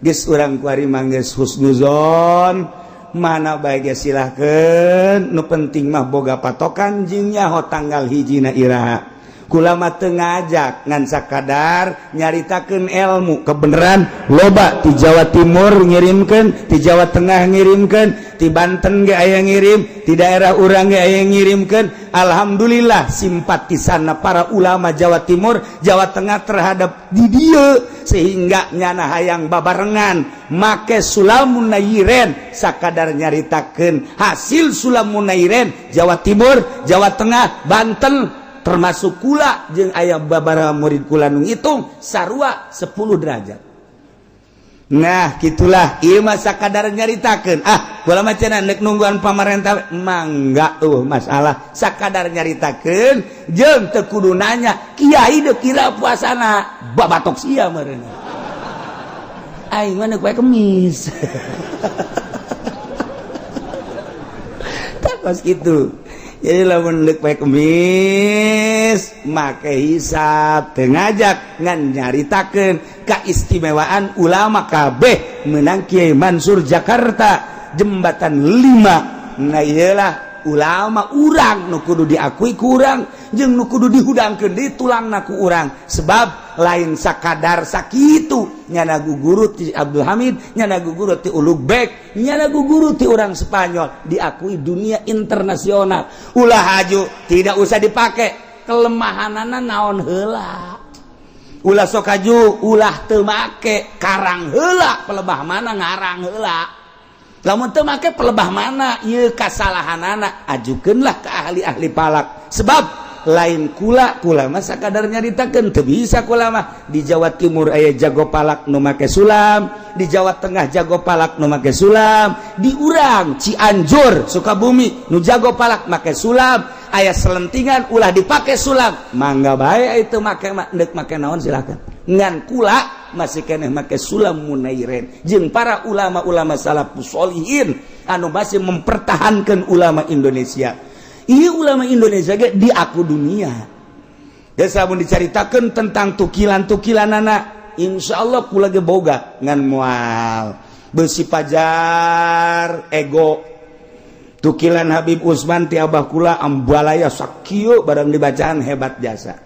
Geus, urang kuari mah geus husnuzon, mana baik silahkan, nu penting mah boga patokan jeung nyaho tanggal hijina iraha. Kula mah teu ngajak, ngan sakadar nyaritakeun ilmu kebenaran. Loba di Jawa Timur ngirimkeun, di Jawa Tengah ngirimkeun, di Banten ge aya ngirim, di daerah urang ge aya ngirimkeun. Alhamdulillah, simpatisanna para ulama Jawa Timur, Jawa Tengah terhadap di dieu sehingga nyana hayang babarengan make sulamun nayiren. Sakadar nyaritakeun hasil sulamun nayiren Jawa Timur, Jawa Tengah, Banten, termasuk kula jeung aya babaraha murid kula nu ngitung sarua 10 derajat. Nah, gitulah, ieu mah sakadar nyaritakeun. Ah, kula mah cenah nek nungguan pamarentah mangga, masalah sakadar nyaritakeun jeung teu kudu nanya kiai deuk kira puasana, babatok sia meureun. Aing mah neuk poe Kemis. Tak pas gitu. Jadi lamun deuk poe Kemis make hisab, teu ngajak, ngan nyaritakeun keistimewaan ulama kabeh menang Kiai Mansur Jakarta Jembatan 5. Nah, iyalah ulama urang nu kudu diakui kurang jeung nu kudu dihudangkeun di tulangna ku urang, sebab lain sakadar sakitu nyana guru ti Abdul Hamid, nyana guru ti Ulugbek, nyana guru ti urang Spanyol, diakui dunia internasional. Ulah haju, tidak usah dipakai kelemahanana naon heula, ulah sok haju, ulah teu make karang heula pelebah mana, ngarang heula. Lamun teu make pelebah mana ieu kasalahanana, ajukeunlah ke ahli-ahli palak, sebab lain kula. Kula mah sakadar nyaritakeun, teu bisa kula mah. Di Jawa Timur aya jago palak nu make sulam, di Jawa Tengah jago palak nu make sulam, di urang Cianjur, Sukabumi nu jago palak make sulam. Aya selentingan, ulah dipake sulam. Mangga bae itu make, ndek make naon silakan. Ngan kula masih keneh make sulam munairen jeung para ulama-ulama salafus solihin anu masih mempertahankan ulama Indonesia. Iya, ulama Indonesia ge diaku dunia. Desa mun dicaritakeun tentang tukilan-tukilan anak, insya Allah kula ge boga, ngan moal besi pajar ego. Tukilan Habib Usman ti abah kula ambalaya sakieu, barang dibacaan hebat jasa.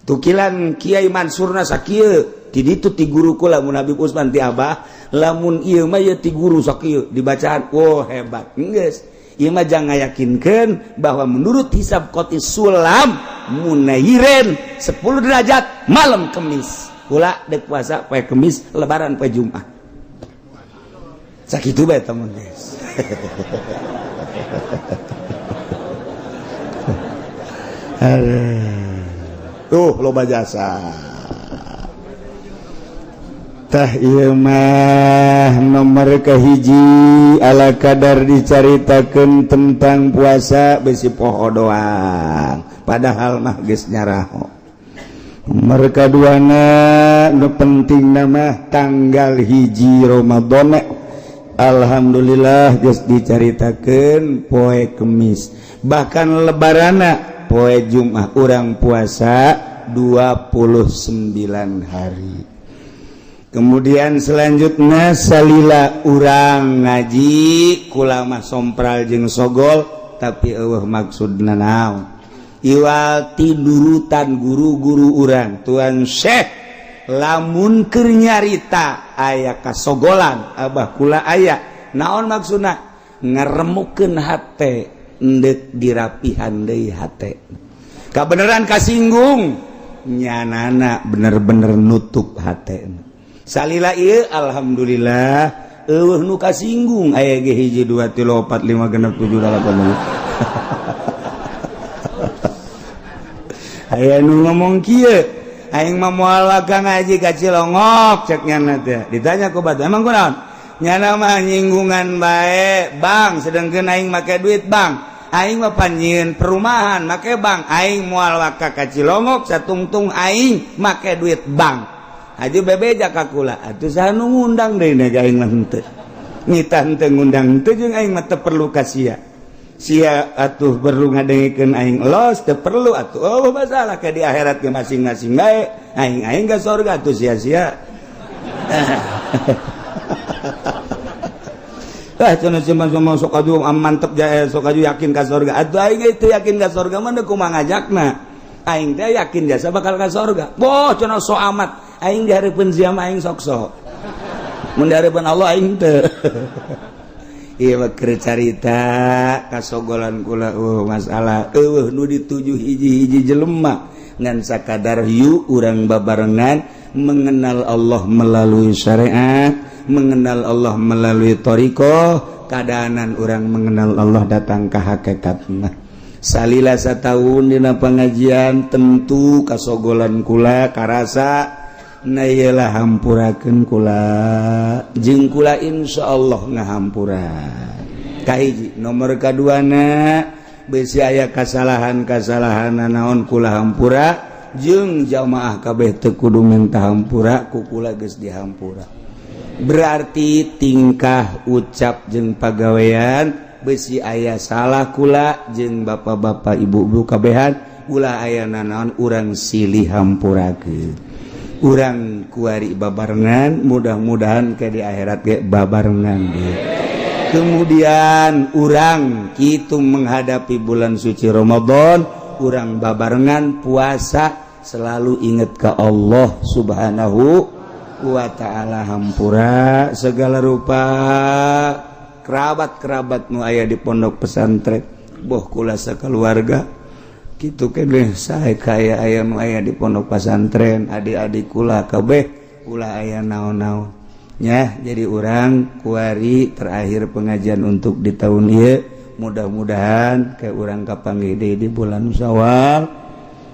Tukilan Kiai Mansurna sakieu, ti ditu ti guru kula. Mun Habib Usman ti abah, lamun ieu mah ieu ti guru sakieu, dibacaan, oh hebat. Geus, ieu mah jangan ngayakinkeun bahwa menurut hisab qoti sulam munairen 10 derajat malam Kemis. Kula dek puasa poe Kemis, Lebaran poe Jumat. Sakitu bae, temen, guys. Tuh, loba jasa. Tah, ieu mah nomor kahiji, ala kadar dicaritakeun tentang puasa, besi poho doang, padahal mah geus nyaraho. Nomor kaduana, nu penting nama tanggal 1 Ramadan, alhamdulillah geus dicaritakeun poe Kemis, bahkan Lebarana poe Jumat, urang puasa 29 hari. Kemudian selanjutnya, salila urang ngaji, kula mah sompral jeung sogol, tapi eueuh maksudna naon, iwal ti nurutan guru-guru urang, Tuan Syekh lamun keur nyarita aya kasogolan abah kula, aya naon maksudna, ngaremukeun hate, endek dirapihan deui hate. Kabeneran kasinggung, nyanana bener-bener nutup hate. Salila ieu, alhamdulillah eueuh nu kasinggung. Aya ge 1, 2, 3, 4, 5, 6, 7, 8. Aya nu ngomong kieu, "Aing mah moal ka ngaji ka Cilongok," cek nyana teh. Ditanya ku batur, "Emang kunaon?" "Nyana mah nyinggungan bae, Bang, sedengkeun aing make duit bank. Aing mah panjieun perumahan make bank. Aing moal waka ka Cilongok satungtung aing make duit bank." Aja bebeja ka kula, "Atuh saha nu ngundang deui?" "Nega aing mah henteu nita, henteu ngundang henteu, jeung aing mah teu perlu ka sia. Sia atuh perlu ngadengekeun aing los, teu perlu atuh. Oh, masalah ke di akhirat ke masing-masing bae. Aing aing ka surga atuh sia-sia." Ah, cenah cuma cuma sok aju mantep jae, sok aju yakin ka surga. Atuh aing itu yakin ka surga mah kumaha ngajakna? Aing teh yakin jasa bakal ka surga. Boh, cenah, so amat. Aing dihareupeun sia mah aing sok sok, mun dihareupeun Allah aing teu. Ieu mah keur carita kasogolan kula. Oh, masalah eueuh nu dituju hiji-hiji jelema, ngan sakadar yuk urang babarengan mengenal Allah melalui syariat, mengenal Allah melalui thoriqoh. Keadaanan orang mengenal Allah datang ke hakikatna. Salila satahun dina pengajian, tentu kasogolan kula karasa. Nah, iyalah, hampurakeun kula jeung kula insya Allah ngahampura. Kahiji. Nomor kaduana, besi aya kasalahan-kasalahan naon, kula hampura jeung jamaah kabeh teu kudu minta hampura ku kula, geus dihampura. Berarti tingkah ucap jeung pagawean besi aya salah kula jeung bapak-bapak, ibu-ibu kabehan, ulah aya nanaon, urang silih hampurakeun. Urang kuari babarengan, mudah-mudahan ke di akhirat ge babarengan ge. Kemudian urang kitu menghadapi bulan suci Ramadan, urang babarengan puasa, selalu ingat ke Allah Subhanahu wa ta'ala. Hampura segala rupa kerabat-kerabat nu aya di pondok pesantren, boh kula sakeluarga gitu kene, saya kaya aya nu aya di pondok pesantren, adik-adik kula kabeh, ulah aya naon-naon ya. Jadi urang kuari terakhir pengajian untuk di tahun ieu, mudah-mudahan ke urang kapanggih deui di bulan Syawal.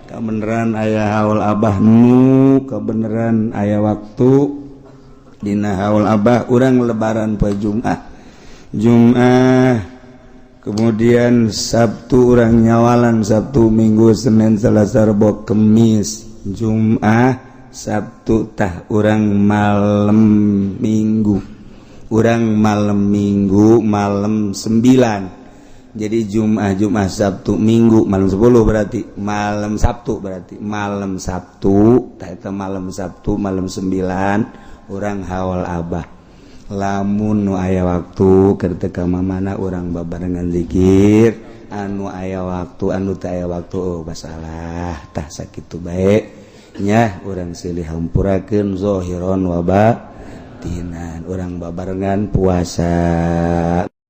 Kebenaran aya haul Abah nu kebenaran aya waktu dina haul Abah, urang Lebaran poe Jumat. Jumat. Kemudian Sabtu urang nyawalan, Sabtu, Minggu, Senin, Selasa, Rebo, Kemis, Jumat, Sabtu. Tah, urang malam Minggu, urang malam Minggu malam 9. Jadi Jumat, Jumat, Sabtu, Minggu malam 10, berarti malam Sabtu, berarti malam Sabtu. Tah, itu malam Sabtu malam 9 urang haul Abah. Lamun nu aya waktu ketika mana urang babarengan zikir, anu aya waktu, anu teu aya waktu, oh, masalah. Tah, sakitu bae nya. Urang silih hampurakeun zohiron wa batinan, urang babarengan puasa.